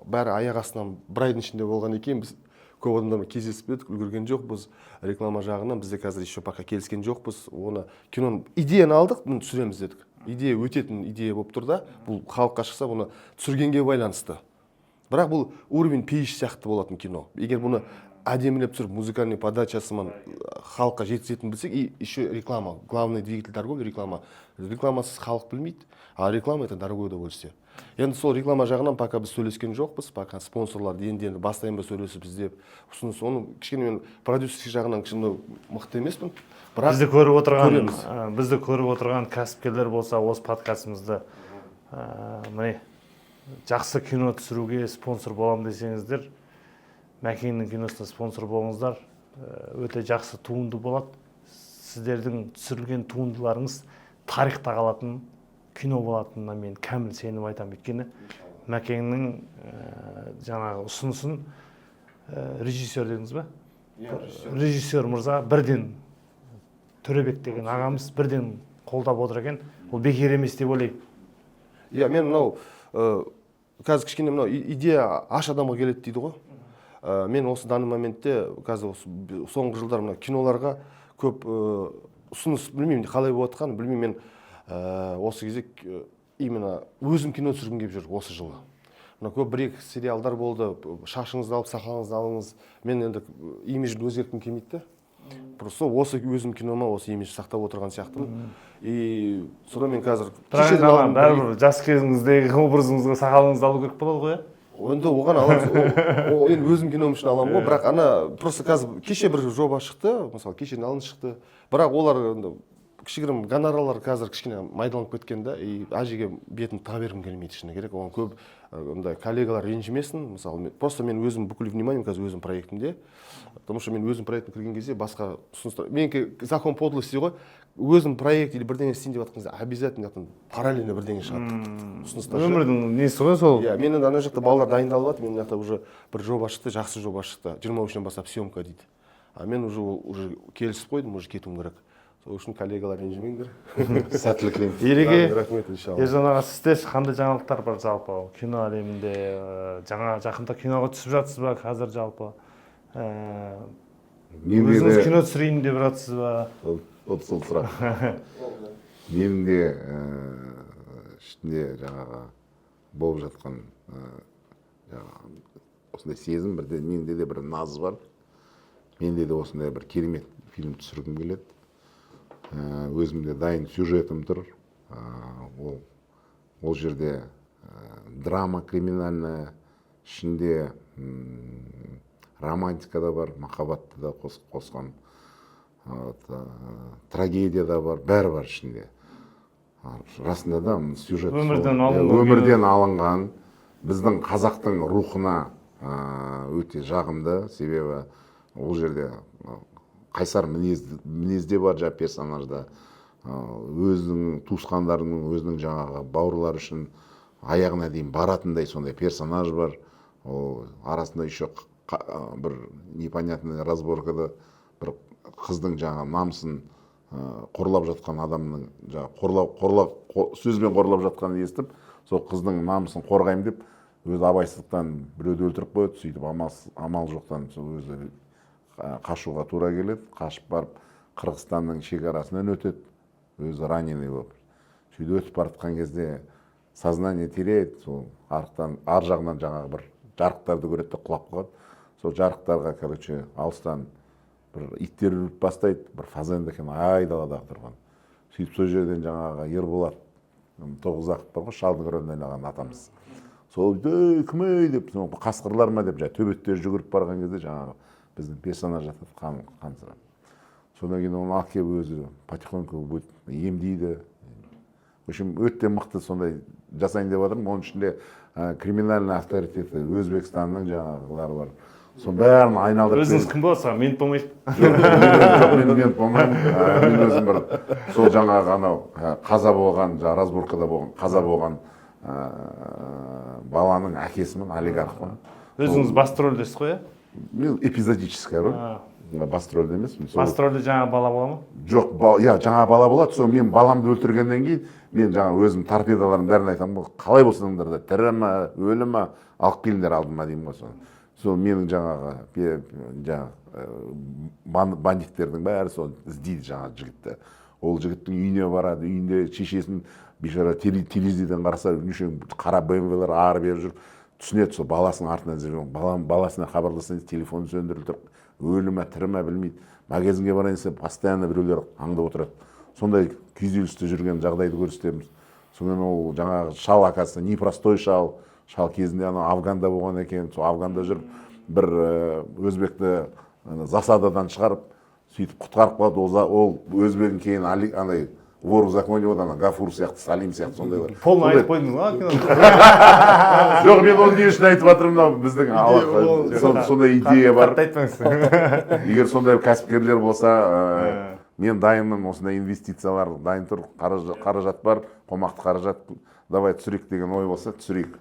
бәрі аяқ астынан бір айдың ішінде болғаннан кейін біз көп адамдармен кездесіп едік, үлгерген жоқпыз. Реклама жағынан бізде қазір еще пока келіскен жоқпыз. Оны киноны, идеяны алдық, бұны түсіреміз дедік. Идея өтетін идея болып тұр да, бұл халыққа шықса, бұны түсіргенге байланысты. Бірақ бұл уровень «Пейіш» сияқты болатын кино, егер бұны әдемілеп түсіріп, музыкальный подачасымен халыққа жеткізетінін білсек. И еще реклама, главный двигатель торговли – реклама. Рекламасыз халық білмейді, а реклама – это дорогое удовольствие. Енді сол реклама жағынан пока біз сөйлескен жоқпыз, пока спонсорларды енді бастайын ба сөйлесіп, іздеп ұсыныс. Оны кішкене мен продюсерский жағынан кішкене мықты емеспін, бірақ
Бізді көріп отырған
көреміз.
Бізді көріп отырған кәсіпкерлер болса, осы подкастымызды, міне, жақсы кино түсіруге спонсор боламын десеңіздер, Мәкеңнің киносына спонсор болыңыздар. Өте жақсы туынды болады. Сіздердің түсірілген туындыларыңыз тарихта қалатын кино болатынына мен кәміл сеніп айтамын, өйткені Мәкеңнің жаңағы ұсынысын, режиссер дедіңіз ба, режиссер мырза бірден, Төребек деген ағамыз бірден қолдап отыр екен, ол бекер емес деп ойлаймын.
Иә, мен мынау қазір кішкене мынау идея аш адамға келеді дейді ғой. Мен осы данный моментте қазір осы соңғы жылдар мына киноларға көп ұсыныс, білмеймін, қалай болып жатқанын білмеймін. Мен осы кезде именно өзім кино түсіргім келіп жүр осы жылы. Мына көп бір екі сериалдар болды, шашыңызды алып, сақалыңызды алыңыз. Мен енді имиджімді өзгерткім келмейді да, просто осы өзім кинома осы имидж сақтап отырған сияқтымын. И содан мен қазір
Бірақ
кешеден
енді ана
алдын
бәрібір жас кезіңіздегі образыңызға сақалыңызды алу керек болады ғой, иә?
Енді оған аламыз. Ол енді өзім кином үшін аламын ғой. Бірақ ана просто қазір кеше бір жоба шықты, мысалы, кешеден алдын шықты, бірақ олар енді кішігірім гонорарлар қазір кішкене майдаланып кеткен да, и әжеге бетін тыға бергім келмейді, шыны керек. Оған көп андай коллегалар ренжімесін, мысалы, просто мен өзім бүкіл вниманием қазір өзім проектімде, потому что мен өзім проектіме кірген кезде басқа ұсыныстар, менікі закон подлости ғой, өзім проект или бірдеңе істейін деп жатқан кезде обязательно жақтан параллельно бірдеңе шығады, ұсыныстар ше.
Өмірдің несі ғой сол.
Иә, мен енді ана жақта балалар дайындалып жатыр, мен мына жақта уже бір жоба шықты, жақсы жоба шықты, 23-інен бастап съемка дейді, а мен уже келісіп қойдым, уже кетуім керек. Сол үшін, коллегалар, ренжімеңдер.
Сәттілік тілеймін.
Ереке.
Рахмет, иншалла.
Ержан аға, сізде қандай жаңалықтар бар жалпы кино әлемінде? Жаңа жақында киноға түсіп жатсыз ба қазір жалпы?
Менде
Өзіңіз
де
кино түсірейін деп жатсыз ба?
Вот сол сұрақ менің де ішінде жаңағы болып жатқан жаңағы осындай сезім, бірде менде де бір наз бар, менде де осындай бір керемет фильм түсіргім келеді. Өзімде дайын сюжетім тұр. Ол жерде драма криминальная, ішінде романтика да бар, махаббатты да қосқан, вот, трагедия да бар, бәрі бар ішінде. Расында да сюжет
Өмірден
сол,
алынған.
Өмірден алынған, біздің қазақтың рухына өте жағымды, себебі ол жерде қайсар мінез, мінез де бар жаңағы персонажда. Өзінің туысқандарының, өзінің жаңағы бауырлары үшін аяғына дейін баратындай сондай персонаж бар. Ол арасында еще бір непонятный разборкада бір қыздың жаңағы намысын қорлап жатқан адамның жаңағы қорлау қорлап сөзбен қорлап жатқанын естіп, сол қыздың намысын қорғаймын деп, өзі абайсыздықтан біреуді өлтіріп қояды. Сөйтіп амал жоқтан сол өзі Қашуға тура келеді. Қашып барып, Қырғызстанның шекарасынан өтеді, өзі раненый болып. Сөйтіп өтіп бара жатқан кезде сознание теряет. Сол арықтан ар жағынан жаңағы бір жарықтарды көреді де, құлап қалады. Сол жарықтарға, короче, алыстан бір иттер үріп бастайды. Бір фазенда екен айдаладағы тұрған. Сөйтіп сол жерден жаңағы Ерболат Тоғызақов бар ғой, шалдың рөлін ойнаған атамыз, сол: «Ей, кім, ей?» – деп, сол қасқырлар ма деп, жаңағы төбеттер жүгіріп барған кезде жаңағы біздің персонаж жатады қансырап. Содан кейін оны алып келіп, өзі потихоньку будет емдейді. В общем, өте мықты сондай жасайын деп жатырмын. Оның ішінде криминальный авторитеті Өзбекстанның жаңағылары бар, соның бәрін айналдырып.
Өзіңіз кім боласыз, мен болмайсыз?
Жоқ, мен болмаймын. Мен өзім бір сол жаңағы анау қаза болған, жаңағы разборкада болған, қаза болған баланың әкесімін, олигархпын.
Өзіңіз басты рөлдесіз ғой, иә?
Мен эпизодическая роль, басты рөлде емеспін.
Басты рөлде жаңа бала бола ма?
Жоқ, иә, жаңа бала болады. Сол мен баламды өлтіргеннен кейін мен жаңа өзім торпедалардың бәрін айтамын ғой: «Қалай болсаңдар да, тірі ма, өлі ма, алып келіңдер алдыма», – деймін ғой. Соны сол менің жаңағы жаңағы бандиттердің бәрі сол іздейді жаңағы жігітті. Ол жігіттің үйіне барады. Үйінде шешесін, бейшара, телевизордан қараса, неше қара БМВлар ары бері жүріп, түсінеді. Сол баласының артынан іздеп, баласына хабарласайын десе, телефоны сөндіріліп тұр, өлі ма, тірі ма, білмейді. Магазинге барайын десе, постоянно біреулер аңдып отырады. Сондай күйзелісте жүрген жағдайды көрсетеміз. Содан ол жаңағы шал, оказывается, непростой шал. Шал кезінде анау Афганда болған екен. Сол Афганда жүріп, бір өзбекті ана засададан шығарып, сөйтіп құтқарып қалады. Ол өзбегін кейін андай вор в законе болады, ана Гафур сияқты, Салим сияқты, сондайлар.
Полный
Сондай.
айтып қойдыңыз ғой киноны.
Жоқ, мен оны не үшін айтып жатырмын? Мынау біздің сондай идея бар.
Қатты айтпаңыз.
Егер сондай кәсіпкерлер болса, мен дайынмын. Осындай инвестициялар дайын тұр, қаражат бар, қомақты қаражат. Давай түсірейік деген ой болса, түсірейік.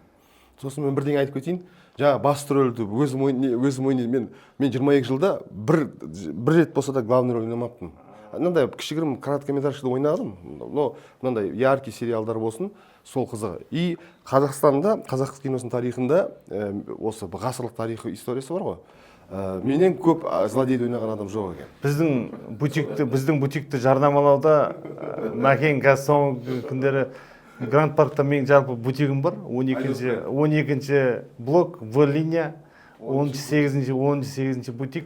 Сосын мен бірдеңе айтып кетейін. Жаңа басты рөлді өзім ойнаймын. Мен 22 жылда бір рет болса да главный роль ойнамаппын. Мынандай кішігірім короткометражкада ойнадым, но мынандай яркий сериалдар болсын, сол қызығы. И Қазақстанда, қазақ киносының тарихында, осы ғасырлық тарихы, историясы бар ғой, менен көп злодейді ойнаған адам жоқ екен.
Біздің бутикті жарнамалауда Мәкең қазір соңғы күндері Гранд Паркта менің жалпы бутигім бар, 12-ші блок, В линия, 18-ші бутик,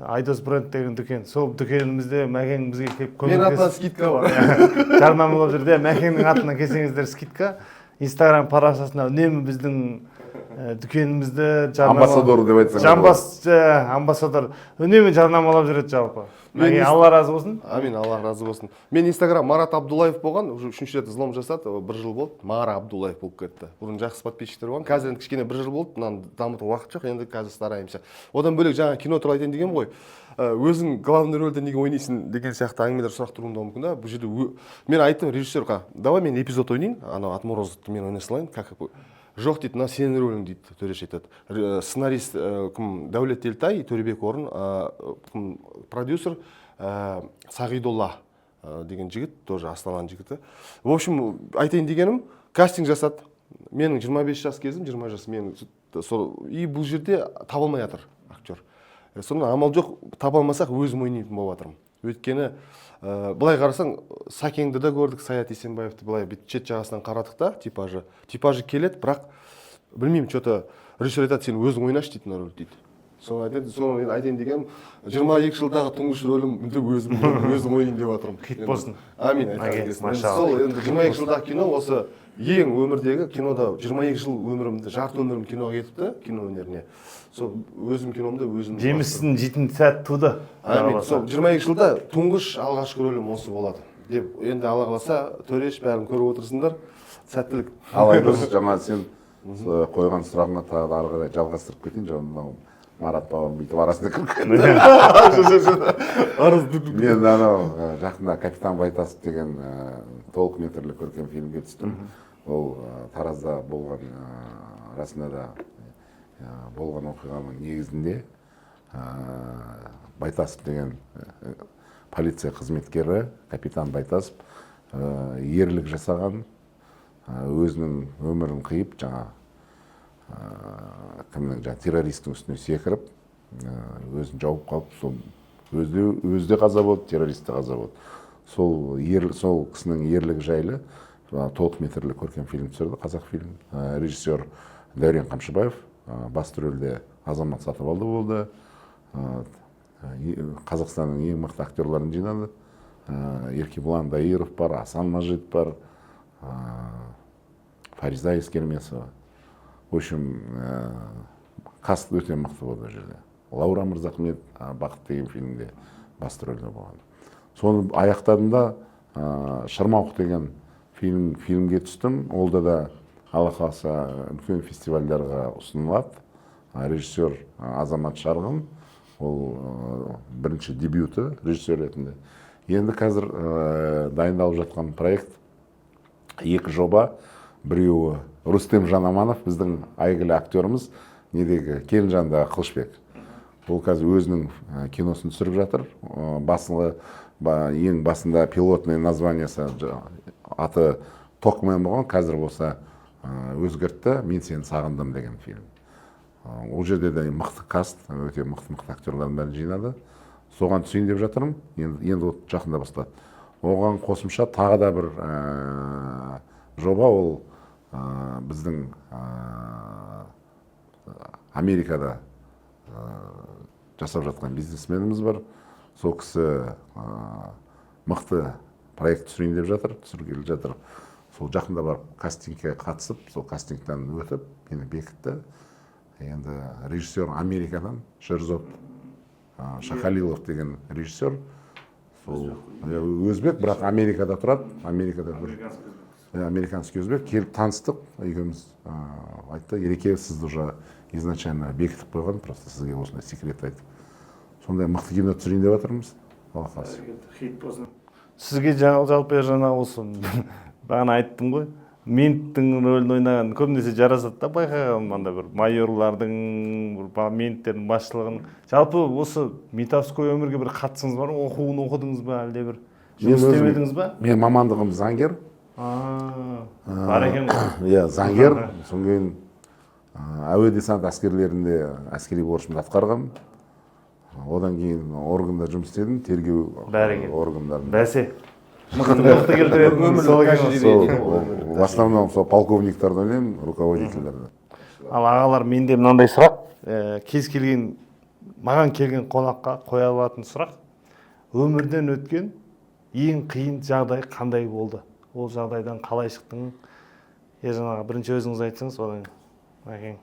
Айдос бренд деген дүкен. Сол дүкенімізде Мәкең бізге келіп
Менің атымнан
көмектесіп
скидка бар.
жарнамалап жүр де. Мәкеңнің атынан келсеңіздер, скидка. Инстаграм парақшасында үнемі біздің дүкенімізді
Амбассадор деп айтсаң да.
Жамбас, амбассадор, үнемі жарнамалап жүреді жалпы. Мәке, Алла разы болсын.
Амин, Алла разы болсын. Мен Инстаграм Марат Абдуллаев болған, уже үшінші рет взлом жасады, бір жыл болды, Мара Абдуллаев болып кетті. Бұрын жақсы подписчиктер болған, қазір енді кішкене бір жыл болды, мынаны дамытуға уақыт жоқ, енді қазір стараемся. Одан бөлек жаңа кино туралы айтайын дегенмін ғой. Өзің главный рөлде неге ойнайсың деген сияқты әңгімелер, сұрақтар туындауы мүмкін да. Бұл жерде мен айттым режиссерға: «Давай мен эпизод ойнайын, анау отморозокты мен ойнай салайын». Как жоқ дейді, мына сенің рөлің дейді. Төреш айтады. Сценарист кім, Дәулет Елтай, Төребек Орын, кім, продюсер Сағидолла деген жігіт, тоже Астананың жігіті. В общем, айтайын дегенім, кастинг жасады. Менің 25 жас кезім, 20 жас мен сол. И бұл жерде таба алмай жатыр актер. Соны амал жоқ, таба алмасақ, өзім ойнайтын болып жатырмын. Өйткені былай қарасаң, Сәкеңді де көрдік, Саят Есенбаевты, былай бүйтіп шет жағасынан қарадық та, типажы келеді, бірақ білмеймін, че то режиссер айтады: «Сен өзің ойнашы», – дейді, «мына рөлді», – дейді. Соны айтады. Соны мен айтайын дегенім, 22 жылдағы тұңғыш рөлімді өзім ойнайын деп жатырмын.
Хит болсын.
Амин.
Әке,
Енді
машалла.
сол енді 22 жылдағы кино, осы ең өмірдегі кинода 22 жыл өмірімді, жарты өмірім киноға кетіпті, кино өнеріне. Сол өзім киномда өзім.
Жемісін жейтін сәт туды.
Амин. Сол 22 жылда тұңғыш, алғашқы рөлім осы болады деп енді, Алла қаласа. Төреш, бәрін көріп отырсыңдар, сәттілік.
Ал Айдос, жаңа сен қойған сұрағыңа тағы да ары қарай жалғастырып кетейін. Жаңа мынау Марат бауырым бүйтіп арасына кіріп кетті. Мен анау жақында «Капитан Байтасов» деген толық метрлі көркем фильмге түстім. Ол Таразда болған, расында да болған оқиғаның негізінде. Байтасов деген полиция қызметкері, капитан Байтасов, ерлік жасаған, өзінің өмірін қиып, жаңа кімнің, жаңа террористтің үстіне секіріп Өзін жауып қалып, сол өзі де қаза болды, террорист те қаза болды. Сол ер, сол кісінің ерлігі жайлы толық метрлі көркем фильм түсірді, қазақ фильм. Режиссер Дәурен Қамшыбаев, басты рөлде Азамат Сатыбалды болды. Қазақстанның ең мықты актерларын жинады. Еркебұлан Дайыров бар, Асан Мажит бар, Фариза Ескермесова. В общем, каст өте мықты болды ол жерде. Лаура Мырзахмет «Бақыт» деген фильмде басты рөлде болған. Соны аяқтадым да, «Шырмауық» деген фильмге түстім. Ол да Алла қаласа, үлкен фестивальдарға ұсынылады. Режиссер Азамат Шарғын. Ол бірінші дебюті режиссер ретінде. Енді қазір дайындалып жатқан проект, екі жоба. Біреуі Рустем Жанаманов, біздің әйгілі актеріміз, недегі, «Келінжандағы» Қылышбек. Ол қазір өзінің киносын түсіріп жатыр. Басылы ең басында пилотный названиесі, аты «Токмен» болған, қазір болса өзгертті, «Мен сені сағындым» деген фильм. Ол жерде де мықты каст, өте мықты мықты актерлардың бәрін жинады. Соған түсейін деп жатырмын енді, вот жақында басталады. Оған қосымша тағы да бір жоба, ол біздің Америкада жасап жатқан бизнесменіміз бар. Сол кісі мықты проект түсірейін деп жатыр, түсіргелі жатыр. Сол жақында барып кастингке қатысып, сол кастингтен өтіп, мені бекітті. Енді режиссер Америкадан, Шерзод Шахалилов деген режиссер. Сол, иә, өзбек, бірақ Америкада тұрады. Америкада бір, иә, американский өзбек. Келіп таныстық екеуміз. Айтты: «Ереке, сізді уже изначально бекітіп қойған, просто сізге осындай секрет айтып». Сондай мықты кино түсірейін деп жатырмыз, Алла қаласа.
Хит болсын сізге. Жалпы, Ержан аға, осы бағана айттым ғой, менттің рөлін ойнаған көбінесе жарасады да, байқағаным, андай бір майорлардың, бір менттердің басшылығын. Жалпы, осы ментовской өмірге бір қатысыңыз бар ма? Оқуын оқыдыңыз ба, әлде бір
Мен
жұмыс
өзім-
істемедіңіз ба?
Менің мамандығым заңгер.
А, бар екен ғой.
Иә, заңгер. Содан кейін әуе десант әскерлерінде әскери борышымды атқарғанмын. Одан кейін органда жұмыс істедім, тергеу
Бәрекелді.
органдарында.
Бәсе, мықты мықты келтіретін
Өмірлік
сол екен ғой.
тәжірибе.
Сол
дейді ғой, өмірлік.
В основном сол полковниктарды ойлаймын, руководительдерді.
Ал, ағалар, менде мынандай сұрақ. Кез келген маған келген қонаққа қоя алатын сұрақ: өмірден өткен ең қиын жағдай қандай болды, ол жағдайдан қалай шықтың? Ержан аға, бірінші өзіңіз айтсаңыз, одан әкең.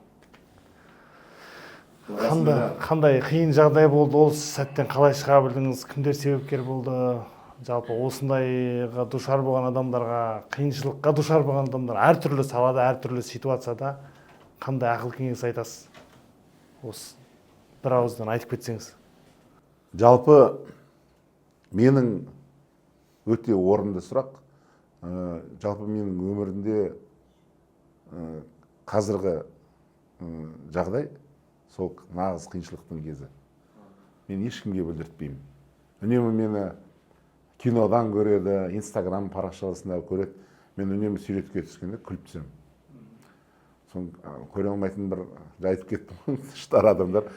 Қандай қиын жағдай болды, ол сәттен қалай шыға білдіңіз, кімдер себепкер болды? Жалпы, осындайға душар болған адамдарға, қиыншылыққа душар болған адамдар әртүрлі салада, әртүрлі ситуацияда қандай ақыл кеңес айтасыз? Осы бір ауыздан айтып кетсеңіз.
Жалпы, менің, өте орынды сұрақ. Жалпы, менің өмірімде қазіргі жағдай сол нағыз қиыншылықтың кезі. Мен ешкімге білдіртпеймін. Үнемі мені кинодан көреді, Инстаграм парақшасында көреді. Мен үнемі суретке түскенде күліп түсемін. Соны көре алмайтын бір айтып кеттім ғой, іштар адамдар: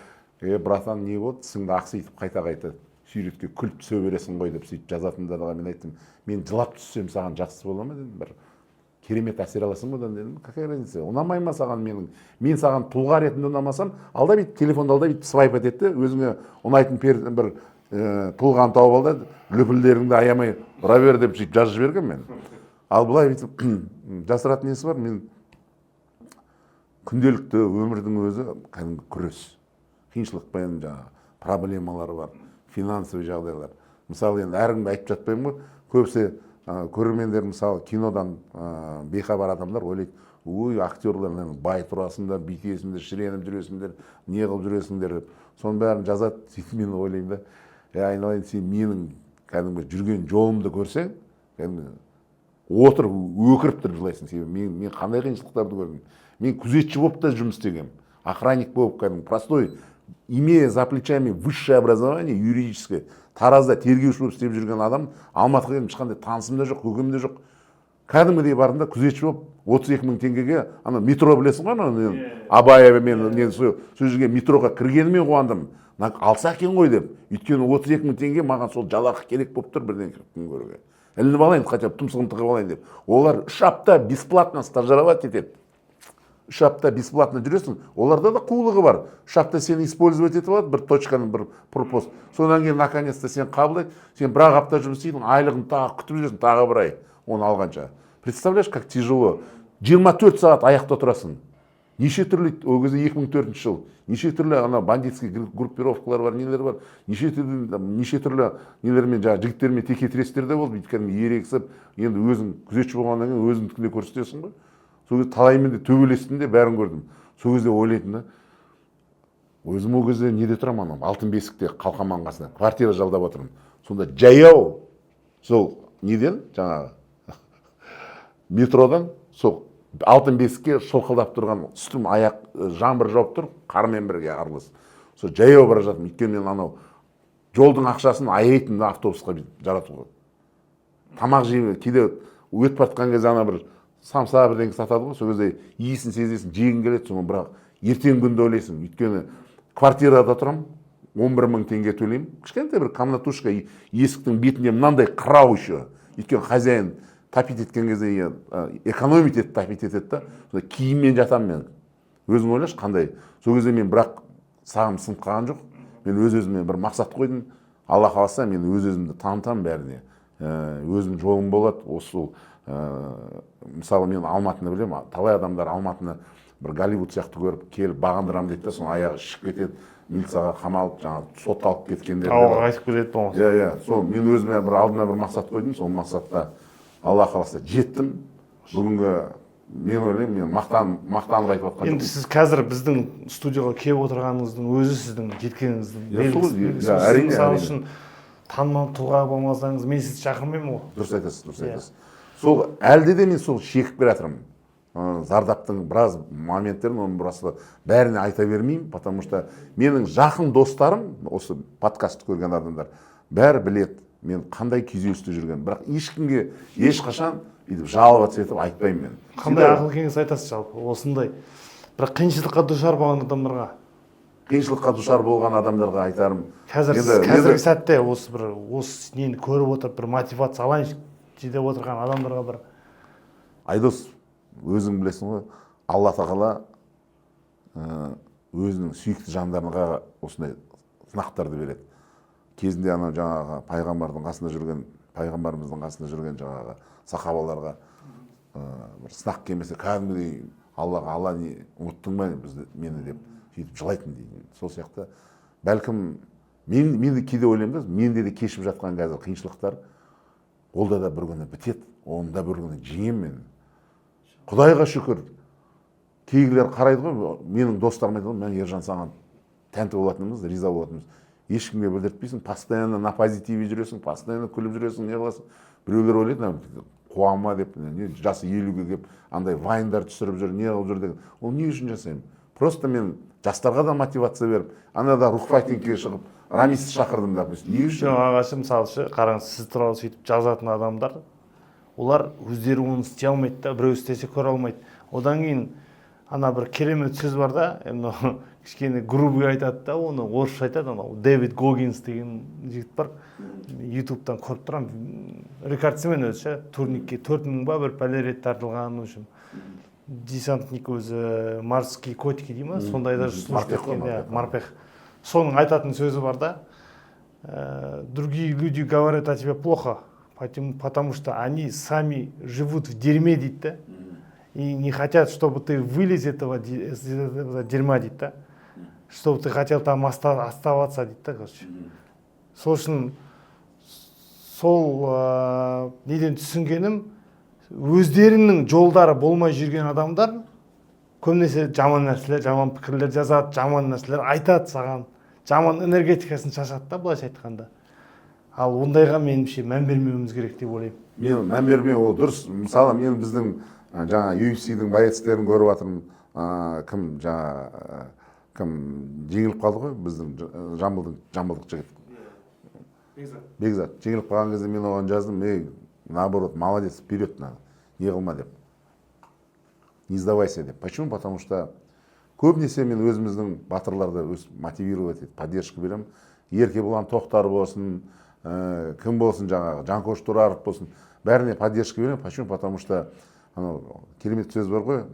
«Е, братан, не болды, тісіңді ақситып, қайта қайта суретке күліп түсе бересің ғой», – деп сөйтіп жазатындарға мен айттым: «Мен жылап түссем, саған жақсы бола ма?» – дедім. «Бір керемет әсер аласың ба одан?» – дедім. «Какая разница, ұнамай ма саған менің? Мен саған тұлға ретінде ұнамасам, алда бүйтіп телефонды ал да, бүйтіп свайп етеді де, өзіңе ұнайтын бір тұлғаны тауып ал да, лүпілдеріңді аямай ұра бер», – деп сөйтіп жазып жібергенмін мен. Ал былай бүйтіп жасыратын несі бар? Мен күнделікті өмірдің өзі кәдімгі күрес, қиыншылықпен, жаңағы проблемалар бар, финансовый жағдайлар. Мысалы, енді әркімге айтып жатпаймын ғой. Көбісі көрермендер, мысалы, кинодан бейхабар адамдар ойлайды: «Ой, актерлар, наверное, бай тұрасыңдар, бүйтесіңдер, шіреніп жүресіңдер, не қылып жүресіңдер», – деп соның бәрін жазады. Сөйтіп мен ойлаймын да: «Е, айналайын, сен менің кәдімгі жүрген жолымды көрсең, кәдімгі отырып өкіріп тұрып жылайсың». Себебі мен қандай қиыншылықтарды көрдім. Мен күзетші болып та жұмыс істегенмін, охранник болып, кәдімгі простой, имея за плечами высшее образование юридическое, Таразда тергеуші болып істеп жүрген адам. Алматыға келдім, ешқандай танысым да жоқ, көкем де жоқ. Кәдімгідей бардым да, күзетші болып, 32 000 теңгеге. Ана метро білесің ғой, анау Абаева мен не, сол жерге, метроға кіргеніме қуандым, мына алса екен ғой деп. Өйткені 32 000 теңге маған сол жалақы керек болып тұр бірдеңе күн көруге, ілініп алайын, хотя бы тұмсығын тығып алайын деп. Олар 3 апта бесплатно стажировать етеді, 3 апта бесплатно жүресің. Оларда да қулығы бар: 3 апта сені использовать етіп алады, бір точканы, бір пропуск. Содан кейін наконец то сені қабылдайды. Сен бір ақ апта жұмыс істейдің, айлығын тағы күтіп жүресің, тағы бір ай оны алғанша. Представляешь, как тяжело? 24 сағат аяқта тұрасың. Неше түрлі, ол кезде 2004 жыл, неше түрлі ана бандитский группировкалар бар, нелер бар, неше түрлі нелермен, жаңағы жігіттермен текетірестер де болды. Өйткені ерегісіп, енді өзің күзетші болғаннан кейін өзіңдікіне көрсетесің ғой. Сол кезде талаймен де төбелестім де, бәрін көрдім. Сол кезде ойлайтынмын да өзім, ол кезде неде тұрамын, анау Алтын бесікте, Қалқаман қасында квартира жалдап отырмын. Сонда жаяу сол неден, жаңағы метродан сол Алтын бесікке шылқылдап тұрған үстім, аяқ, жаңбыр жауып тұр, қармен бірге аралас. Сол жаяу бара жатырмын, өйткені мен анау жолдың ақшасын аяйтынмын да автобусқа бүйтіп жаратуға. Тамақ жей, кейде өтіп бара жатқан кезде ана бір самса бірдеңе сатады ғой, сол кезде иісін сезесің, жегің келеді соны. Бірақ ертеңгі күнді ойлайсың, өйткені квартирада тұрамын, 11 000 теңге төлеймін, кішкентай бір комнатушка, есіктің бетінде мынандай қырау еще, өйткені хозяин топить еткен кезде экономить етіп топить етеді да. Сонда киіммен жатамын мен, өзің ойлашы қандай. Сол кезде мен бірақ сағым сынып қалған жоқ. Мен өз өзіме бір мақсат қойдым: Алла қаласа, мен өз өзімді танытамын бәріне, өзімнің жолым болады. Осы мысалы, мен Алматыны білемін. Талай адамдар Алматыны бір Голливуд сияқты көріп келіп, бағындырамын дейді да, соның аяғы шішіп кетеді, милицияға қамалып, жаңағы сотталып кеткендер де
Ауға
бар.
қайтып кетеді болмаса.
Иә, сол мен өзіме бір алдыма бір мақсат қойдым, сол мақсатқа, Алла қаласа, жеттім. Бүгінгі мен ойлаймын, мен мақтанып айтып жатқан
Енді
жоқпын.
сіз қазір біздің студияға келіп отырғаныңыздың өзі сіздің жеткеніңіздің
Иә, сол,
белгісі.
иә,
Сіз
әрине,
мысалы
әрине.
үшін танымал тұлға болмасаңыз, мен сізді шақырмаймын ғой.
Дұрыс айтасыз, дұрыс
Иә.
айтасыз. Сол әлде де мен сол шегіп келе жатырмын зардаптың біраз моменттерін. Оны просто бәріне айта бермеймін, потому что менің жақын достарым, осы подкастты көрген адамдар бәрі біледі мен қандай күйзелісте жүргенімді. Бірақ ешкімге ешқашан бүйтіп жаловаться етіп айтпаймын мен.
Қандай
Всегда
ақыл кеңес айтасыз жалпы осындай бір қиыншылыққа душар болған адамдарға?
Қиыншылыққа душар болған адамдарға айтарым
Қазір қазіргі сәтте осы бір осы нені көріп отырып, бір мотивация алайыншы деп отырған адамдарға бір.
Айдос, өзің білесің ғой, Алла тағала өзінің сүйікті жандарға осындай сынақтарды береді. Кезінде анау жаңағы пайғамбардың қасында жүрген, пайғамбарымыздың қасында жүрген жаңағы сахабаларға бір сынақ келмесе, кәдімгідей Аллаға: «Алла, не ұмыттың ба бізді, мені?» – деп сөйтіп жылайтын дейді. Сол сияқты, бәлкім, мен де кейде ойлаймын да, менде де кешіп жатқан қазір қиыншылықтар, ол да бір күні бітеді, оны да бір күні жеңемін мен, Құдайға шүкір. Кейгілер қарайды ғой, менің достарым айтады ғой: «Мә, Ержан, саған тәнті болатынымыз, риза болатынымыз, ешкімге білдіртпейсің, постоянно на позитиве жүресің, постоянно күліп жүресің, не қыласың?» Біреулер ойлайды: «Мына қуама деп, не, жасы 50-ге келіп андай вайндар түсіріп жүр, не қылып жүр» деген. Ол не үшін жасаймын? Просто мен жастарға да мотивация беріп, анада рухфайтингке шығып, Рамисті шақырдым, допустим, не үшін?
Жоқ, ағашы, мысалы ше, қараңыз, сіз туралы сөйтіп жазатын адамдар, олар өздері оны істей алмайды да, біреу істесе көре алмайды. Одан кейін ана бір керемет сөз бар да, енді мынау кішкене грубый айтады да, оны орысша айтады. Анау Дэвид Гоггинс деген жігіт бар, Ютубтан көріп тұрамын, рекордсмен өзі ше, турникке 4000 ба, бір пәле рет тартылған, в общем, десантник өзі, морские котики дей ма, сондайда служба
Морпех қой,
еткен, иә,
морпех.
Морпех. Соның айтатын сөзі бар да: «Другие люди говорят о тебе плохо, потому что они сами живут в дерьме», – дейді да, «и не хотят, чтобы ты вылез из этого дерьма», – дейді да, «чтобы ты хотел там оставаться», – дейді да. Короче, сол үшін сол неден түсінгенім, өздерінің жолдары болмай жүрген адамдар көбінесе жаман нәрселер, жаман пікірлер жазады, жаман нәрселер айтады саған, жаман энергетикасын шашады да, былайша айтқанда. Ал ондайға меніңше мән бермеуіміз керек деп ойлаймын.
Мен мән бермеу, ол дұрыс. Мысалы, мен біздің жаңа UFC-дің боецтерін көріп жатырмын. Кім жаңа, кім жеңіліп қалды ғой, біздің Жамбылдың, жамбылдық жігіт Бекзат жеңіліп қалған кезде мен оған жаздым: «Ей, наоборот, молодец, вперед надо». Не қылма деп, не сдавайся деп. Почему? Потому что көбінесе мен өзіміздің батырларды өз мотивировать етіп, поддержка беремін. Еркебұлан Тоқтар болсын, кім болсын, жаңағы Жанкош Тұраров болсын, бәріне поддержка беремін. Почему? Потому что анау керемет сөз бар ғой: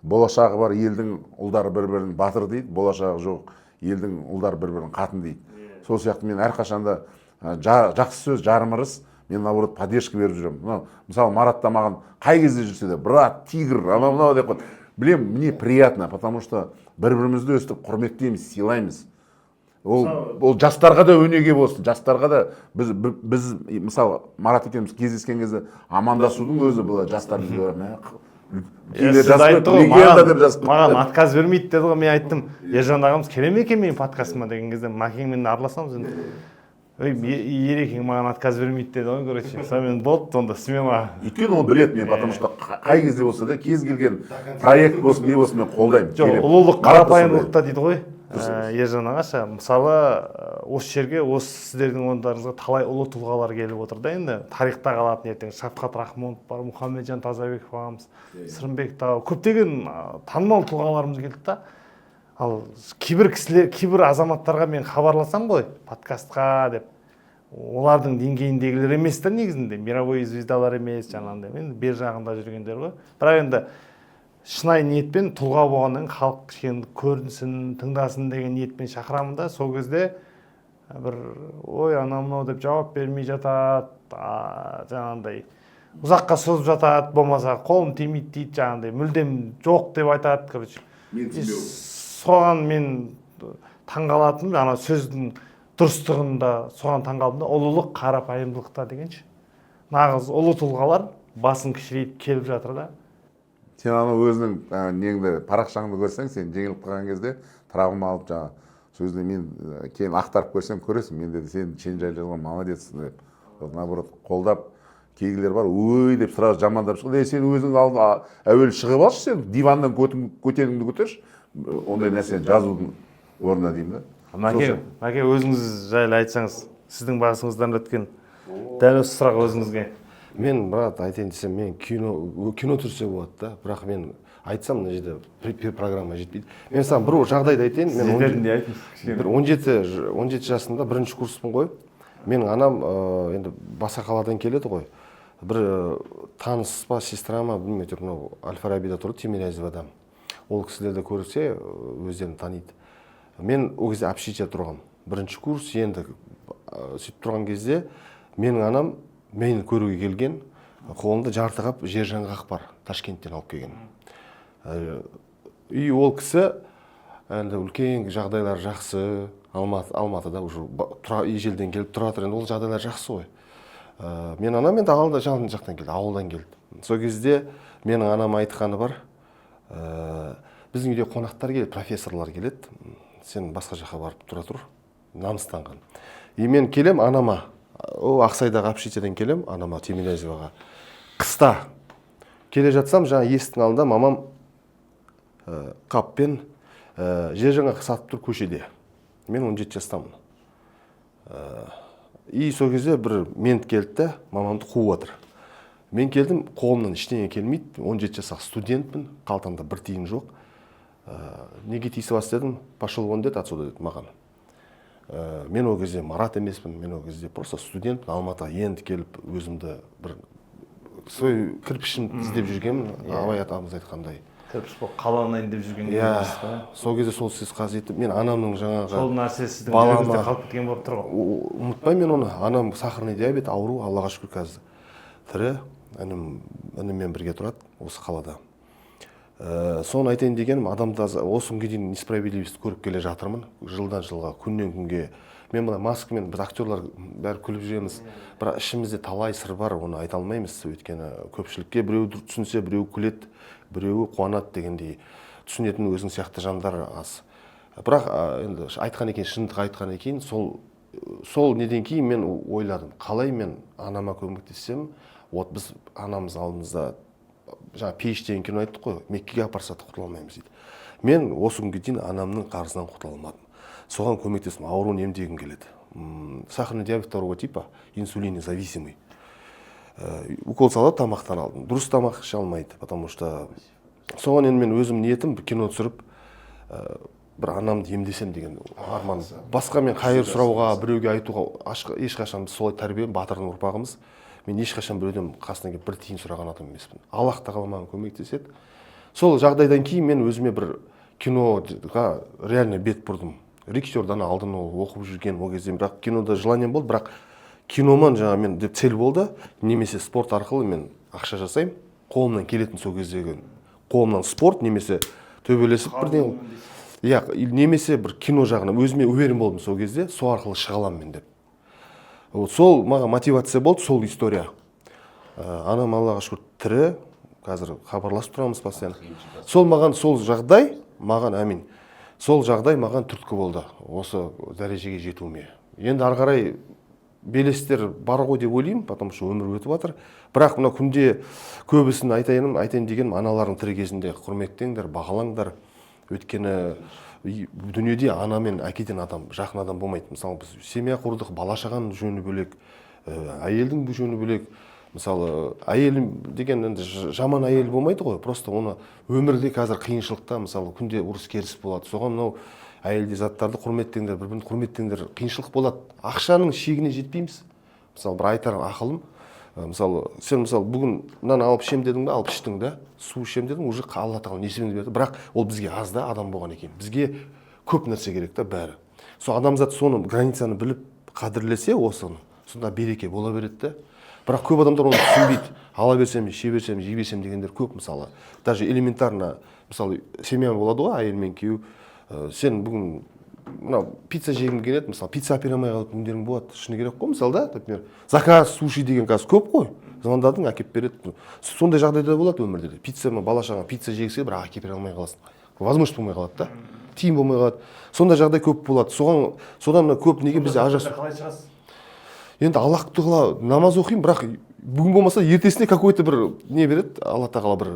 болашағы бар елдің ұлдары бір бірін батыр дейді, болашағы жоқ елдің ұлдары бір бірін қатын дейді. Сол сияқты мен әрқашанда жақсы сөз жарым ырыс, мен, наоборот, поддержка беріп жүремін. Мынау, мысалы, Марат та маған қай кезде жүрсе де: «Брат, тигр», анау мынау деп қояды. Білемін, мне приятно, потому что бір бірімізді өстіп құрметтейміз, сыйлаймыз. Ол жастарға да өнеге болсын, жастарға да. Біз, мысалы, Марат екеуміз кездескен кезде амандасудың өзі былай, жастар бізге мә,
Иә,
кейде
сіз
жазып
айтты
қойды,
ғой,
легенда деп жазып қойды.
Маған отказ бермейді деді ғой. Мен айттым, Ержан ағамыз келе ме екен менің подкастыма деген кезде, Макеңмен араласамыз енді, ой, Ерекең маған отказ бермейді деді ғой. Короче, сонымен болды онда, смело.
Өйткені ол біледі мен, потому что қай кезде болса да, кез келген проект болсын, не болсын, мен қолдаймын,
Жоқ,
келемін.
ұлылық
Марат та сондай.
қарапайымдылықта дейді ғой. Ержан ағаша, мысалы, осы жерге, осы сіздердің орындарыңызға талай ұлы тұлғалар келіп отыр да. Енді тарихта қалатын ертең Шавқат Рахмонов бар, Мұхамеджан Тазабеков ағамыз, Сырымбек тау, көптеген танымал тұлғаларымыз келді да. Ал кейбір кісілер, кейбір азаматтарға мен хабарласам ғой подкастқа деп, олардың деңгейіндегілер емес та негізінде, мировой звездалар емес, жаңағындай енді бер жағында жүргендер ғой. Бірақ енді шынайы ниетпен, тұлға болғаннан кейін, халық кішкене көрінсін, тыңдасын деген ниетпен шақырамын да. Сол кезде бір ой, анау мынау деп жауап бермей жатады, жаңағындай ұзаққа созып жатады, болмаса қолым тимейді дейді, жаңағындай мүлдем жоқ деп айтады, короче.
Мен
И соған мен таңғалатыным, ана сөздің дұрыстығында соған таңғалдым да. Ұлылық қарапайымдылықта дегенші, нағыз ұлы тұлғалар басын кішірейтіп келіп жатыр да.
Сен анау өзінің неңді, парақшаңды көрсең, сен жеңіліп қалған кезде, травма алып, жаңағы сол кезде мен кейін ақтарып көрсем, көресің, менде де сен жайлы жазған, молодец деп. Вот, наоборот, қолдап. Кейгілер бар, ой деп сразу жамандап шығады. Ей, сен өзің әуелі шығып алшы, сен диваннан көтеніңді көтерші ондай нәрсені жазудың орнына деймін да.
Мәке, Мәке, өзіңіз жайлы айтсаңыз, сіздің басыңыздан өткен дәл осы сұрақ өзіңізге.
Мен, брат, айтайын десем, мен кино түсірсе болады да, бірақ мен айтсам, мына жерде программа жетпейді. Мен саған бір жағдайды айтайын. Мен
Жететіндей айтыңыз кішкене.
Бір 17 жасымда, бірінші курспын ғой. Менің анам енді басқа қаладан келеді ғой, бір таныс па, сестра ма, білмеймін, әйтеуір мынау әл Фарабида тұрды, Тимирязевада. Ол кісілерді көрсе, өздерін таниды. Мен ол кезде общежитие тұрғанмын, бірінші курс енді. Сөйтіп тұрған кезде менің анам мені көруге келген, қолында жарты қап жер жаңғақ бар, Ташкенттен алып келген. И ол кісі енді үлкен, жағдайлары жақсы, Алматыда уже тұра, ежелден келіп тұра тұр, енді ол жағдайлар жақсы ғой. Мен анам енді ауылда, жан жақтан келді, ауылдан келді. Сол кезде менің анам айтқаны бар: «Біздің үйде қонақтар келеді, профессорлар келеді, сен басқа жаққа барып тұра тұр», намыстанған. И мен келем анама, о Ақсайдағы общежитиеден келем анама, Тимирязеваға. Қыста келе жатсам, жаңа есіктің алдында мамам қаппен жер жаңғақ сатып тұр көшеде. Мен 17 жастамын. И сол кезде бір мент келді да, мамамды қуып жатыр. Мен келдім, қолымнан ештеңе келмейді, 17 жастағы студентпін, қалтамда бір тиын жоқ. Неге тиісіп жатсыз дедім. «Пошел вон», – деді, «отсюда», – деді маған. Мен ол кезде Марат емеспін, мен ол кезде просто студентпін, Алматыға енді келіп, өзімді бір свой кірпішін іздеп жүргенмін, Абай атамыз айтқандай.
Кірпіш болып қаланайын деп жүрген
Иә.
кезіңіз ба?
Сол кезде сол сөз қасиетті мен анамның жаңағы
Сол нәрсе сіздің
балама-
жүрегіңізде қалып кеткен болып тұр ғой.
Ұмытпаймын мен оны. Анам сахарный диабет ауру, Аллаға шүкір, қазір тірі, ініммен бірге тұрады осы қалада. Соны айтайын дегенім, адамда осы күнге дейін несправедливость көріп келе жатырмын, жылдан жылға, күннен күнге. Мен мына маскамен, біз, актерлар, бәрі күліп жүреміз, бірақ ішімізде талай сыр бар, оны айта алмаймыз, өйткені көпшілікке біреу түсінсе, біреу күледі, біреуі қуанады дегендей, түсінетін өзің сияқты жандар аз. Бірақ енді айтқан екен, шындық айтқан екен. Сол неден кейін мен ойладым, қалай мен анама көмектессем. Вот біз анамыз алдымызда, жаңа «Пейіш» деген кино айттық қой, Меккеге апарса да құтыла алмаймыз дейді. Мен осы күнге дейін анамның қарызынан құтыла алмадым. Соған көмектестім, ауруын емдегім келеді. Сахарный диабет второго типа, инсулинозависимый. Укол салады тамақтан алдын, дұрыс тамақ іше алмайды, потому что соған енді мен өзім ниетім бір кино түсіріп, бір анамды емдесем деген арман. Басқа мен қайыр сұрауға, біреуге айтуға ешқашан, біз солай тәрбие, батырдың ұрпағымыз. Мен ешқашан біреуден қасына келіп бір тиын сұраған адам емеспін. Аллах тағала маған көмектеседі. Сол жағдайдан кейін мен өзіме бір киноға реально бет бұрдым. Режиссердан алдын ол оқып жүрген ол кезде, бірақ кинода желанием болды, бірақ киноман жаңа мен деп цель болды, немесе спорт арқылы мен ақша жасаймын, қолымнан келетін сол кездегі қолымнан спорт немесе төбелесіп бірдеңе, иә, немесе бір кино жағынан өзіме уверен болдым сол кезде, сол арқылы шыға аламын мен деп. Вот сол маған мотивация болды, сол история. Анам, Аллаға шүкір, тірі, қазір хабарласып тұрамыз постоянно. Сол маған, сол жағдай маған, әмин, сол жағдай маған түрткі болды осы дәрежеге жетуіме. Енді ары қарай белестер бар ғой деп ойлаймын, потому что өмір өтіп жатыр. Бірақ мына күнде көбісін айтайын дегенім, аналарың тірі кезінде құрметтеңдер, бағалаңдар, өйткені дүниеде ана мен әкеден адам жақын адам болмайды. Мысалы, біз семья құрдық, бала шағаның жөні бөлек, әйелдің жөні бөлек. Мысалы, әйелім деген енді жаман әйел болмайды ғой, просто оны өмірде қазір қиыншылықта, мысалы, күнде ұрыс керіс болады. Соған мынау әйелде заттарды құрметтеңдер, бір бірін құрметтеңдер. Қиыншылық болады, ақшаның шегіне жетпейміз. Мысалы, бір айтар ақылым, мысалы, сен, мысалы, бүгін мынаны алып ішемін дедің ба, алып іштің да, су ішемін дедің, уже Алла тағала несібеңді берді. Бірақ ол бізге аз да, адам болғаннан кейін бізге көп нәрсе керек та бәрі. Сол адамзат соны, границаны біліп қадірлесе осыны, сонда береке бола береді да. Бірақ көп адамдар оны түсінбейді, ала берсем, іше берсем, жей берсем дегендер көп. Мысалы, даже элементарно, мысалы, семья болады ғой, әйел мен күйеу. Сен бүгін мынау пицца жегім келеді, мысалы, пицца әпере алмай қалатын күндерің болады, шыны керек қой. Мысалы да, например, заказ суши деген қазір көп қой, звондадың, әкеліп береді. Сондай жағдайда болады өмірде де. Пицца ма, бала шаға пицца жегісі келеді, бірақ әкеліп бере алмай қаласың, возможность болмай қалады да, тиын болмай қалады. Сондай жағдай көп болады. Соған, содан мына көп неге бізде ажырасу.
Қалай шығасыз?
Енді Аллах тағала, намаз оқимын, бірақ бүгін болмаса ертесіне какой то бір не береді, Алла тағала бір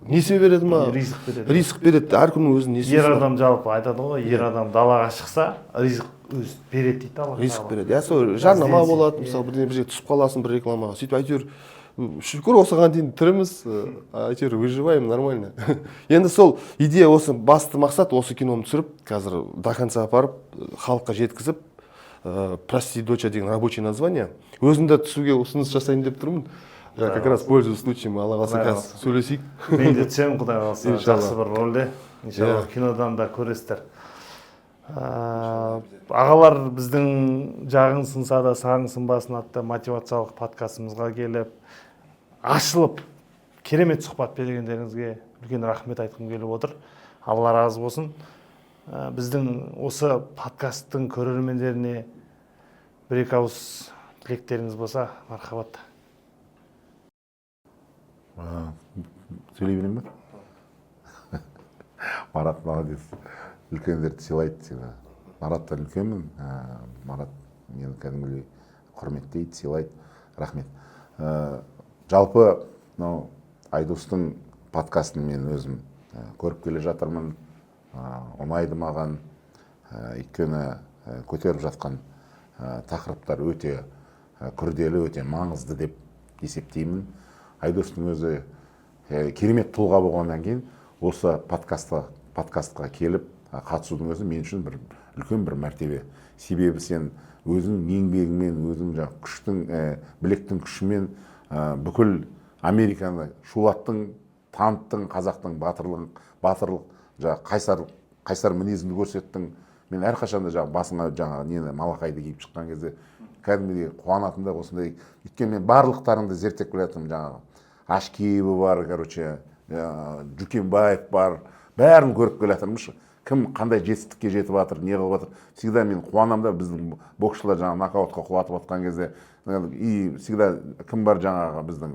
несібе береді ма.
Ризық береді.
Ризық береді, әркімнің өзінің несібесі
Ер
бар.
адам, жалпы айтады ғой, ер адам далаға шықса, ризық өзі береді дейді Алла
Ризық
тағала.
береді, иә, сол жарнама
Ізденсе,
болады.
иә.
Мысалы, бірдеңе бір жерге түсіп қаласың бір рекламаға, сөйтіп әйтеуір, шүкір, осыған дейін тіріміз, әйтеуір выживаем нормально. Енді сол идея, осы басты мақсат, осы киноны түсіріп, қазір до конца апарып, халыққа жеткізіп, «Прости, доча» деген рабочий название. Өзім де түсуге ұсыныс жасайын деп тұрмын. Я как раз пользуюсь случаем, Алла қаласа,
Құдай
қазір
қаласа.
сөйлесейік.
Мен де түсемін, құдай қаласа,
Иншалла.
жақсы бір рөлде, иншалла.
Иә.
Кинодан да көресіздер. Ағалар, біздің «Жағың сынса да, сағың сынбасын» атты мотивациялық подкастымызға келіп, ашылып, керемет сұхбат бергендеріңізге үлкен рахмет айтқым келіп отыр. Алла разы болсын. Біздің осы подкасттың көрермендеріне бір екі ауыз тілектеріңіз болса, мархабат.
Сөйлей берейін ба? Марат молодец, үлкендерді сыйлайды всегда. Мараттан үлкенмін, Марат мені кәдімгідей құрметтейді, сыйлайды, рахмет. Жалпы мынау Айдостың подкастын мен өзім көріп келе жатырмын. Ұнайды маған, өйткені көтеріп жатқан тақырыптар өте күрделі, өте маңызды деп есептеймін. Айдостың өзі керемет тұлға болғаннан кейін осы подкастқа келіп қатысудың өзі мен үшін бір үлкен бір мәртебе. Себебі сен өзің еңбегіңмен, өзің жаңағы күштің, білектің күшімен бүкіл Американы шулаттың, таныттың, қазақтың батырлығын, батырлық, жаңағы қайсар мінезіңді көрсеттің. Мен әрқашанда жаңағы басыңа жаңағы нені, малақайды киіп шыққан кезде кәдімгідей қуанатын да осындай. Өйткені мен барлықтарыңды зерттеп келе жатырмын, жаңағы Ашкеева бар, короче, Жүкембаев бар, бәрін көріп келе жатырмын, кім қандай жетістікке жетіп жатыр, не қылып жатыр. Всегда мен қуанамын да, біздің боксшылар жаңағы нокаутқа құлатып жатқан кезде. И всегда кім бар, жаңағы біздің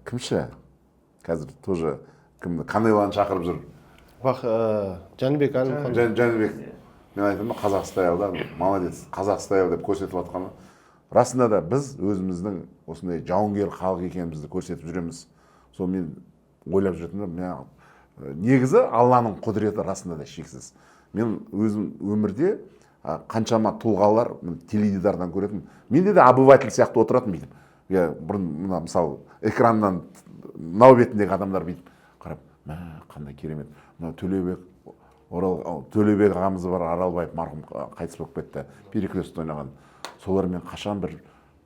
кімші қазір тоже, кім, Канелоны шақырып жүр?
Бақ, Жәнібек Әлімхан.
Жәнібек. Мен айтамын да, қазақ стайл да, молодец, қазақ стайл деп көрсетіп жатқаны. Расында да біз өзіміздің осындай жауынгер халық екенімізді көрсетіп жүреміз. Сол мен ойлап жүретінім, мен негізі Алланың құдіреті расында да шексіз. Мен өзім өмірде Қаншама тұлғалар, мен теледидардан көретін, менде де обыватель сияқты отыратын бүйтіп, иә. Бұрын мына, мысалы, экраннан мынау бетіндегі адамдар бүйтіп қарап: «Мә, қандай керемет мынау Төлеубек Орал, Төлеубек ағамыз бар, Аралбаев, марқұм, қайтыс болып кетті, «Перекрестте» ойнаған, солармен қашан бір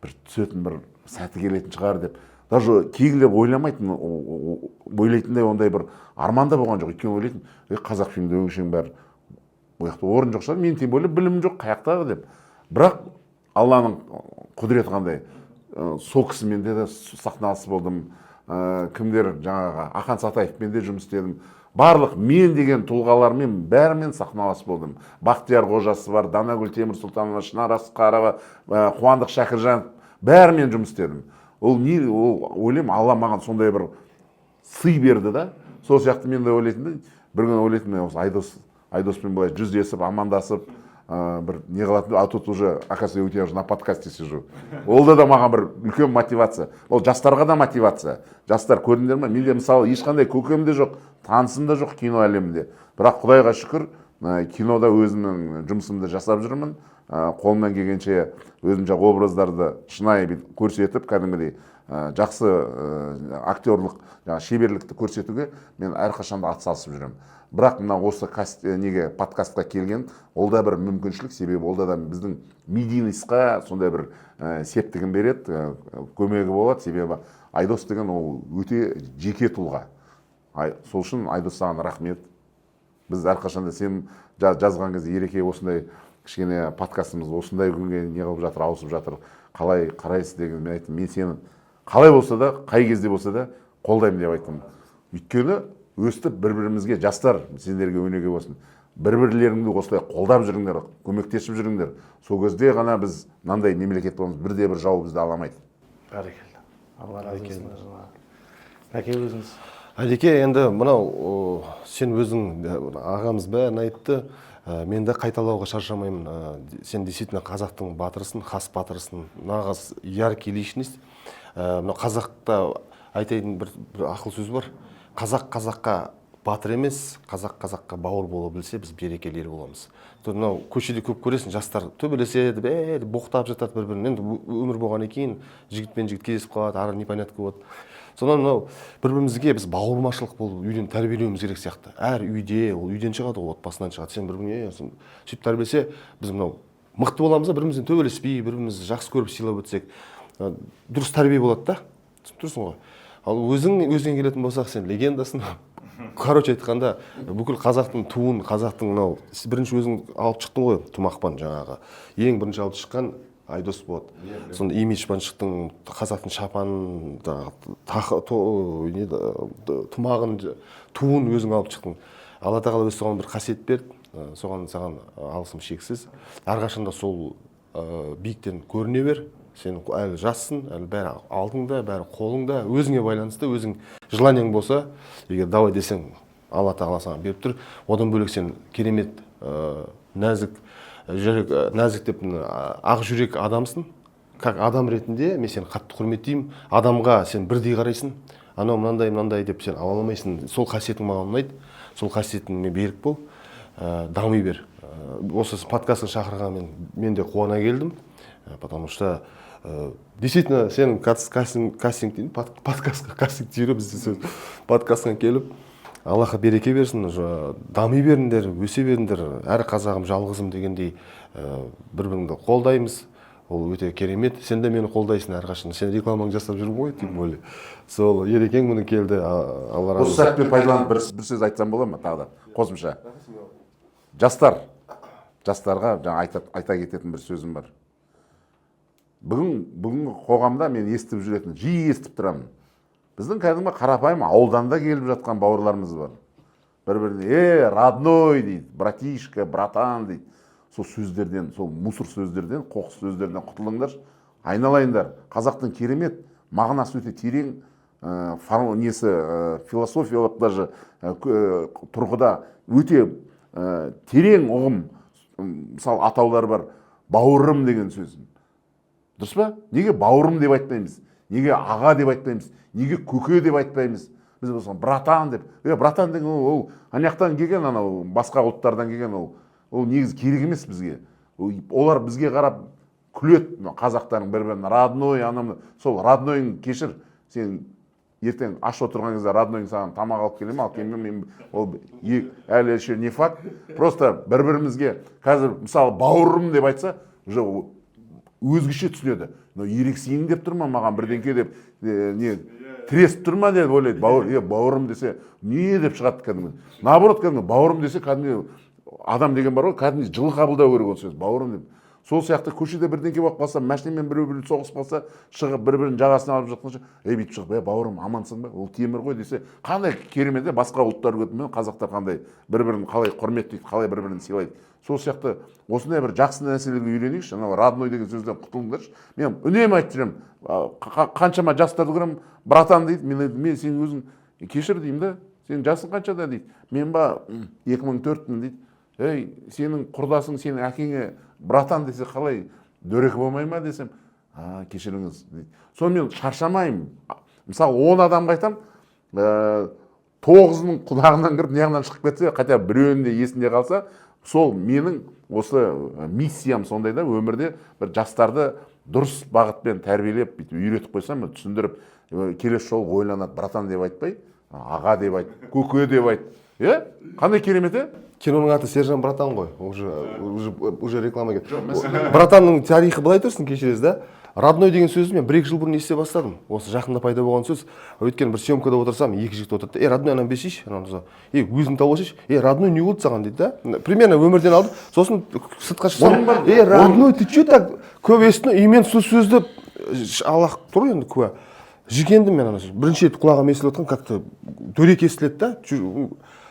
түсетін бір сәті келетін шығар» деп даже кейгілер ойламайтын, ойлайтындай ондай бір арман да болған жоқ. Өйткені ойлайтын: «Ей, қазақ фильмде өңшең бәрі, ол жақта орын жоқ шығар, мен тем более білімім жоқ, қаяқтағы» деп. Бірақ Алланың құдіреті қандай. Сол кісімен де сахналас болдым. Кімдер, жаңағы Ақан Сатаевпен де жұмыс істедім, барлық мен деген тұлғалармен бәрімен сахналас болдым. Бақтияр Қожасы бар, Данагүл Темірсұлтанова, Шынар Асқарова, Қуандық Шәкіржанов, бәрімен жұмыс істедім. Ол не, ол ойлаймын, Алла маған сондай бір сый берді да. Сол сияқты мен де ойлайтынмын да, бір күні ойлайтынмын, осы Айдоспен былай жүздесіп, амандасып, бір не қылатын, а тут уже, оказывается, я у тебя уже на подкасте сижу. Ол да маған бір үлкен мотивация, ол жастарға да мотивация. Жастар, көрдіңдер ма, менде, мысалы, ешқандай көкем де жоқ, танысым да жоқ кино әлемінде, бірақ Құдайға шүкір, кинода өзімнің жұмысымды жасап жүрмін. Қолымнан келгенше өзім жаңағы образдарды шынайы бүйтіп көрсетіп, кәдімгідей жақсы актерлық жаңағы шеберлікті көрсетуге мен әрқашанда атсалысып жүремін. Бірақ мына осы неге, подкастқа келген, ол да бір мүмкіншілік, себебі ол да біздің медийностьқа сондай бір септігін береді, көмегі болады. Себебі Айдос деген ол өте жеке тұлға. Сол үшін, Айдос, саған рахмет. Біз әрқашанда сен жазған кезде: «Ереке, осындай кішкене подкастымыз осындай күнге не қылып жатыр, ауысып жатыр, қалай қарайсыз?» деген, мен айттым: «Мен сені қалай болса да, қай кезде болса да қолдаймын», — деп айттым. Өйткені өстіп бір бірімізге, жастар, сендерге өнеге болсын, бір бірлеріңді осылай қолдап жүріңдер, көмектесіп жүріңдер. Сол кезде ғана біз мынандай мемлекет боламыз, бірде бір жау бізді ала алмайды.
Бәрекелді, Алла разы болсын. Жаңағы, Әке, өзіңіз.
Әдеке, енді мынау сен өзің, ағамыз бәрін айтты. Мен де қайталауға шаршамаймын. Сен действительно қазақтың батырысың, хас батырысың, нағыз яркий личность. Мынау қазақта айтайын бір ақыл сөз бар: қазақ қазаққа батыр емес, қазақ қазаққа бауыр бола білсе, біз берекелі ел боламыз. То мынау көшеде көп көресің, жастар төбелеседі, бәрі боқтап жатады бір бірін. Енді өмір болғаннан кейін жігіт пен жігіт кездесіп қалады, ара непонятка болады. Содан мынау бір бірімізге біз бауырмашылық болып үйден тәрбиелеуіміз керек сияқты. Әр үйде, ол үйден шығады ғой, отбасынан шығады. Сен бір біріңе сөйтіп тәрбиелесе, біз мынау мықты боламыз да. Бір бірімізбен төбелеспей, бір бірімізді жақсы көріп, сыйлап өтсек, дұрыс тәрбие болады да, түсініп тұрсың ғой. Ал өзің, өзіңе келетін болсақ, сен легендасың. Короче айтқанда, бүкіл қазақтың туын, қазақтың мынау бірінші өзің алып шықтың ғой, тумақпан, жаңағы ең бірінші алып шыққан Айдос болады. Сонда имиджбен шықтың, қазақтың шапанын, жаңағы не тумағын, туын өзің алып шықтың. Алла тағала өзі соған бір қасиет берді. Соған саған алғысым шексіз. Әрқашанда сол биіктен көріне бер. Сен әлі жассың, әлі бәрі алдыңда, бәрі қолыңда, өзіңе байланысты. Өзің желаниең болса егер, давай десең, Алла тағала саған беріп тұр. Одан бөлек сен керемет нәзік жүрек, нәзік деп, ақ жүрек адамсың. Как адам ретінде мен сені қатты құрметтеймін. Адамға сен бірдей қарайсың, анау мынандай, мынандай деп сен алаламайсың. Сол қасиетің маған ұнайды, сол қасиетіңе берік бол, дами бер. Осы подкастқа шақырған мен де қуана келдім, потому что действительно сенің кастинг деймін, подкастқа кастинг дей береміз бізде сөз, подкастқа келіп, Аллаға береке берсін, уже дами беріңдер, өсе беріңдер. Әр қазағым жалғызым дегендей, бір біріңді қолдаймыз, ол өте керемет. Сен де мені қолдайсың әрқашан, сен рекламаңды жасап жүрмін ғой, тем более сол Ерекең міне келді. Алла разы
Осы
болсын.
сәтпен пайдаланып, бір сөз айтсам бола ма тағы да қосымша? Жастарға жаңа айта кететін бір сөзім бар. Бүгінгі қоғамда мен естіп жүретін, жиі естіп тұрамын, біздің кәдімгі қарапайым ауылдан да келіп жатқан бауырларымыз бар, бір біріне «е, родной» дейді, «братишка», «братан» дейді. Сол сөздерден, сол мусор сөздерден, қоқыс сөздерден құтылыңдаршы, айналайындар. Қазақтың керемет мағынасы өте терең, несі, философиялық даже тұрғыда өте терең ұғым. Мысалы, атаулар бар, бауырым деген сөз дұрыс па? Неге бауырым деп айтпаймыз, неге аға деп айтпаймыз, неге көке деп айтпаймыз? Біз болса братан деп. Е, братан деген ол ана жақтан келген, анау басқа ұлттардан келген, ол негізі керек емес бізге. Олар бізге қарап күледі, мына қазақтардың бір бірін родной, анау. Сол роднойың, кешір, сен ертең аш отырған кезде роднойың саған тамақ алып келе ме, алып келмей ме, мен ол әлі еще не факт. Просто бір бірімізге қазір, мысалы, бауырым деп айтса, уже өзгеше түсінеді. Мынау ерексейін деп тұр ма маған, бірдеңке деп, не тіресіп тұр ма деп ойлайды. Бауыр, бауырым десе, не деп шығады кәдімгі. Наоборот, кәдімгі бауырым десе, кәдімгі адам деген бар ғой, кәдімгі жылы қабылдау керек ол сөз, бауырым деп. Сол сияқты көшеде бірдеңке болып қалса, машинамен біреу біреу соғысып қалса, шығып бір бірінің жағасын алып жатқанша, ей, бүйтіп шығып: «Ей, бауырым, амансың ба, ол темір ғой», – десе, қандай керемет, иә? Басқа ұлттар көріп, қазақтар қандай бір бірін қалай құрметтейді, қалай бір бірін сыйлайды. Сол сияқты осындай бір жақсы нәрселерге үйренейікші, анау родной деген сөзден құтылыңдаршы. Мен үнемі айтып жүремін, қаншама жастарды көремін, братан дейді. Мен сен өзің кешір деймін да, сенің жасың қаншада дейді. Мен ба, 2004-мін дейді. Ей, сенің құрдасың сенің әкеңе братан десе, қалай, дөрекі болмай ма десем, а, кешіріңіз дейді. Сонымен шаршамаймын. Мысалы, 10 адамға айтамын, тоғызының құлағынан кіріп, мына шығып кетсе, хотя біреуінің де есінде қалса, сол менің осы миссиям сондай да. Өмірде бір жастарды дұрыс бағытпен тәрбиелеп, бүйтіп үйретіп қойсам, түсіндіріп, келесі жолы ойланады: братан деп айтпай, аға деп айт, көке деп айт, иә? Қандай керемет, иә?
Киноның аты «Сержан Братан» ғой, уже реклама кетті. Братанның тарихы былай тұрсын, кешіресіз да. Родной деген сөзді мен бір екі жыл бұрын ести бастадым, осы жақында пайда болған сөз. Өйткені бір съемкада отырсам, екі жігіт отырды: «Ей, родной, ананы берсейші, ананы, ей, өзің тауып алсайшы, ей, родной, не болды саған?» – дейді да. Примерно өмірден алдым. Сосын сыртқа шықсам: «Ей, родной, ты че так?» Көп естідім. И мен сол сөзді, Аллах тұр енді куә, жекендім мен. Ана сөз бірінші рет құлағыма естіліп жатқан, как то дөрекі естіледі да.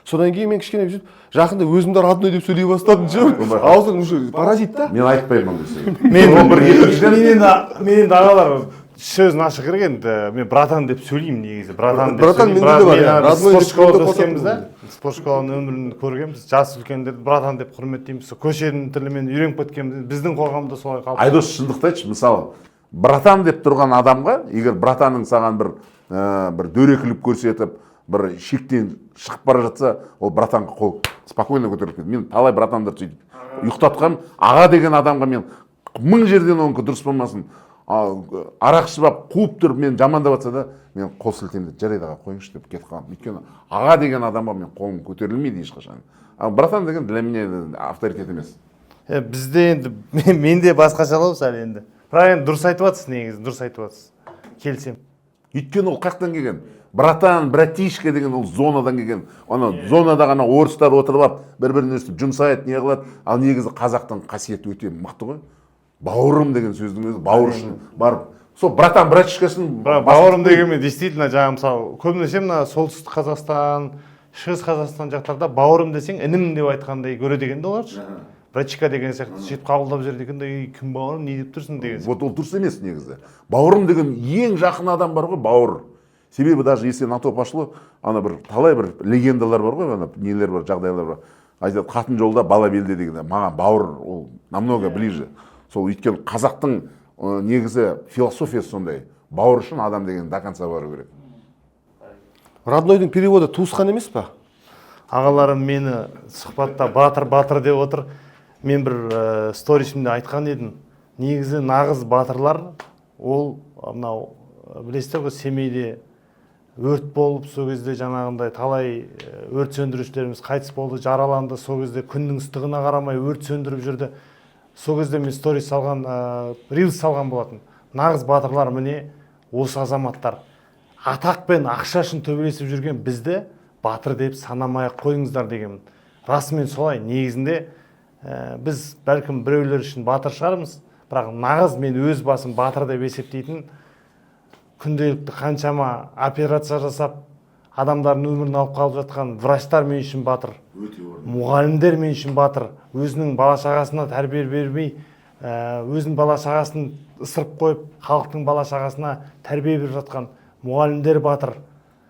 Содан кейін мен кішкене бүйтіп жақында өзім де родной деп сөйлей бастадым ше, аузым уже паразит та.
Мен айтпаймын ондай сөз.
Мен
Ол бір екіншіден
мен енді, ағалар, сөзін ашық керек енді, мен братан деп сөйлеймін негізі, братан деп
Братан
сөйлеймін.
менде де бар,
Мен
иә.
ана біз
Родной
спорт
деп
школада
қосатын
өскенбіз да, спорт школаның өмірін көргенбіз, жас үлкендерді братан деп құрметтейміз. Сол көшенің тілімен үйреніп кеткенбіз, біздің қоғамда солай қалып.
Айдос, шындықты айтшы. Мысалы, братан деп тұрған адамға, егер братаның саған бір дөрекілік көрсетіп, бір шектен шығып бара жатса, ол братанға қол спокойно көтеріліп кетеді. Мен талай братандарды сөйтіп ұйықтатқанмын. Аға деген адамға мен мың жерден онікі дұрыс болмасын, арақ ішіп алып, қуып тұрып мені жамандап жатса да, мен қол сілтеймін де, жарайды, аға, қойыңызшы деп кетіп қаламын. Өйткені аға деген адамға мен қолым көтерілмейді ешқашан. Ал братан деген для меня авторитет емес.
Бізде енді менде басқашалау сәл енді, бірақ енді дұрыс айтып жатсыз, негізі дұрыс айтып жатсыз, келісемін.
Өйткені ол қаяқтан келген? Братан, братишка деген ол зонадан келген. Ана зонада ғана орыстар отырып алып, бір бірін өстіп жұмсайды, не қылады. Ал негізі қазақтың қасиеті өте мықты ғой. Бауырым деген сөздің өзі бауыр үшін барып, сол братан, братишкасын.
Бірақ бауырым дегенмен, действительно, жаңағы, мысалы, көбінесе мына Солтүстік Қазақстан, Шығыс Қазақстан жақтарда бауырым десең, інім деп айтқандай көреді екен да оларшы. Братишка деген сияқты сөйтіп қабылдап жүреді екен да. Ей, кім бауырым, не деп тұрсың деген сияқты.
Вот ол дұрыс емес негізі. Бауырым деген ең жақын адам бар ғой, бауыр. Себебі даже если на то пошло, ана бір талай бір легендалар бар ғой, ана нелер бар, жағдайлар бар, айтады: «Қатын жолда, бала белде» деген. Маған бауыр ол намного ближе. Сол өйткені қазақтың негізі философиясы сондай: бауыр үшін адам деген до конца бару керек.
Роднойдың переводы туысқан емес па?
Ағаларым мені сұхбатта батыр, батыр деп отыр. Мен бір сторисімде айтқан едім, негізі нағыз батырлар ол мынау, білесіздер ғой, Семейде өрт болып, сол кезде жаңағындай талай өрт сөндірушілеріміз қайтыс болды, жараланды. Сол кезде күннің ыстығына қарамай өрт сөндіріп жүрді. Сол кезде мен сторис салған, рилс салған болатын: нағыз батырлар міне осы азаматтар, атақ пен ақша үшін төбелесіп жүрген бізді батыр деп санамай ақ қойыңыздар дегенмін. Расымен солай негізінде. Біз бәлкім біреулер үшін батыр шығармыз, бірақ нағыз мен өз басым батыр деп есептейтін, күнделікті қаншама операция жасап, адамдардың өмірін алып қалып жатқан врачтар мен үшін батыр.
Өте орынды.
Мұғалімдер мен үшін батыр. Өзінің бала шағасына тәрбие бермей, өзінің бала шағасын ысырып қойып, халықтың бала шағасына тәрбие беріп жатқан мұғалімдер батыр.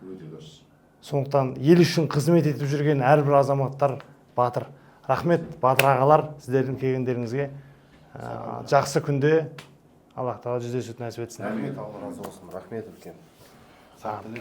Өте дұрыс.
Сондықтан ел үшін қызмет етіп жүрген әрбір азаматтар батыр. Рахмет, батыр ағалар, сіздердің келгендеріңізге. Жақсы күнде Аллах тағала жүздесуді нәсіп етсін.
Рахмет, Алла разы болсын, рахмет үлкен.
Саған.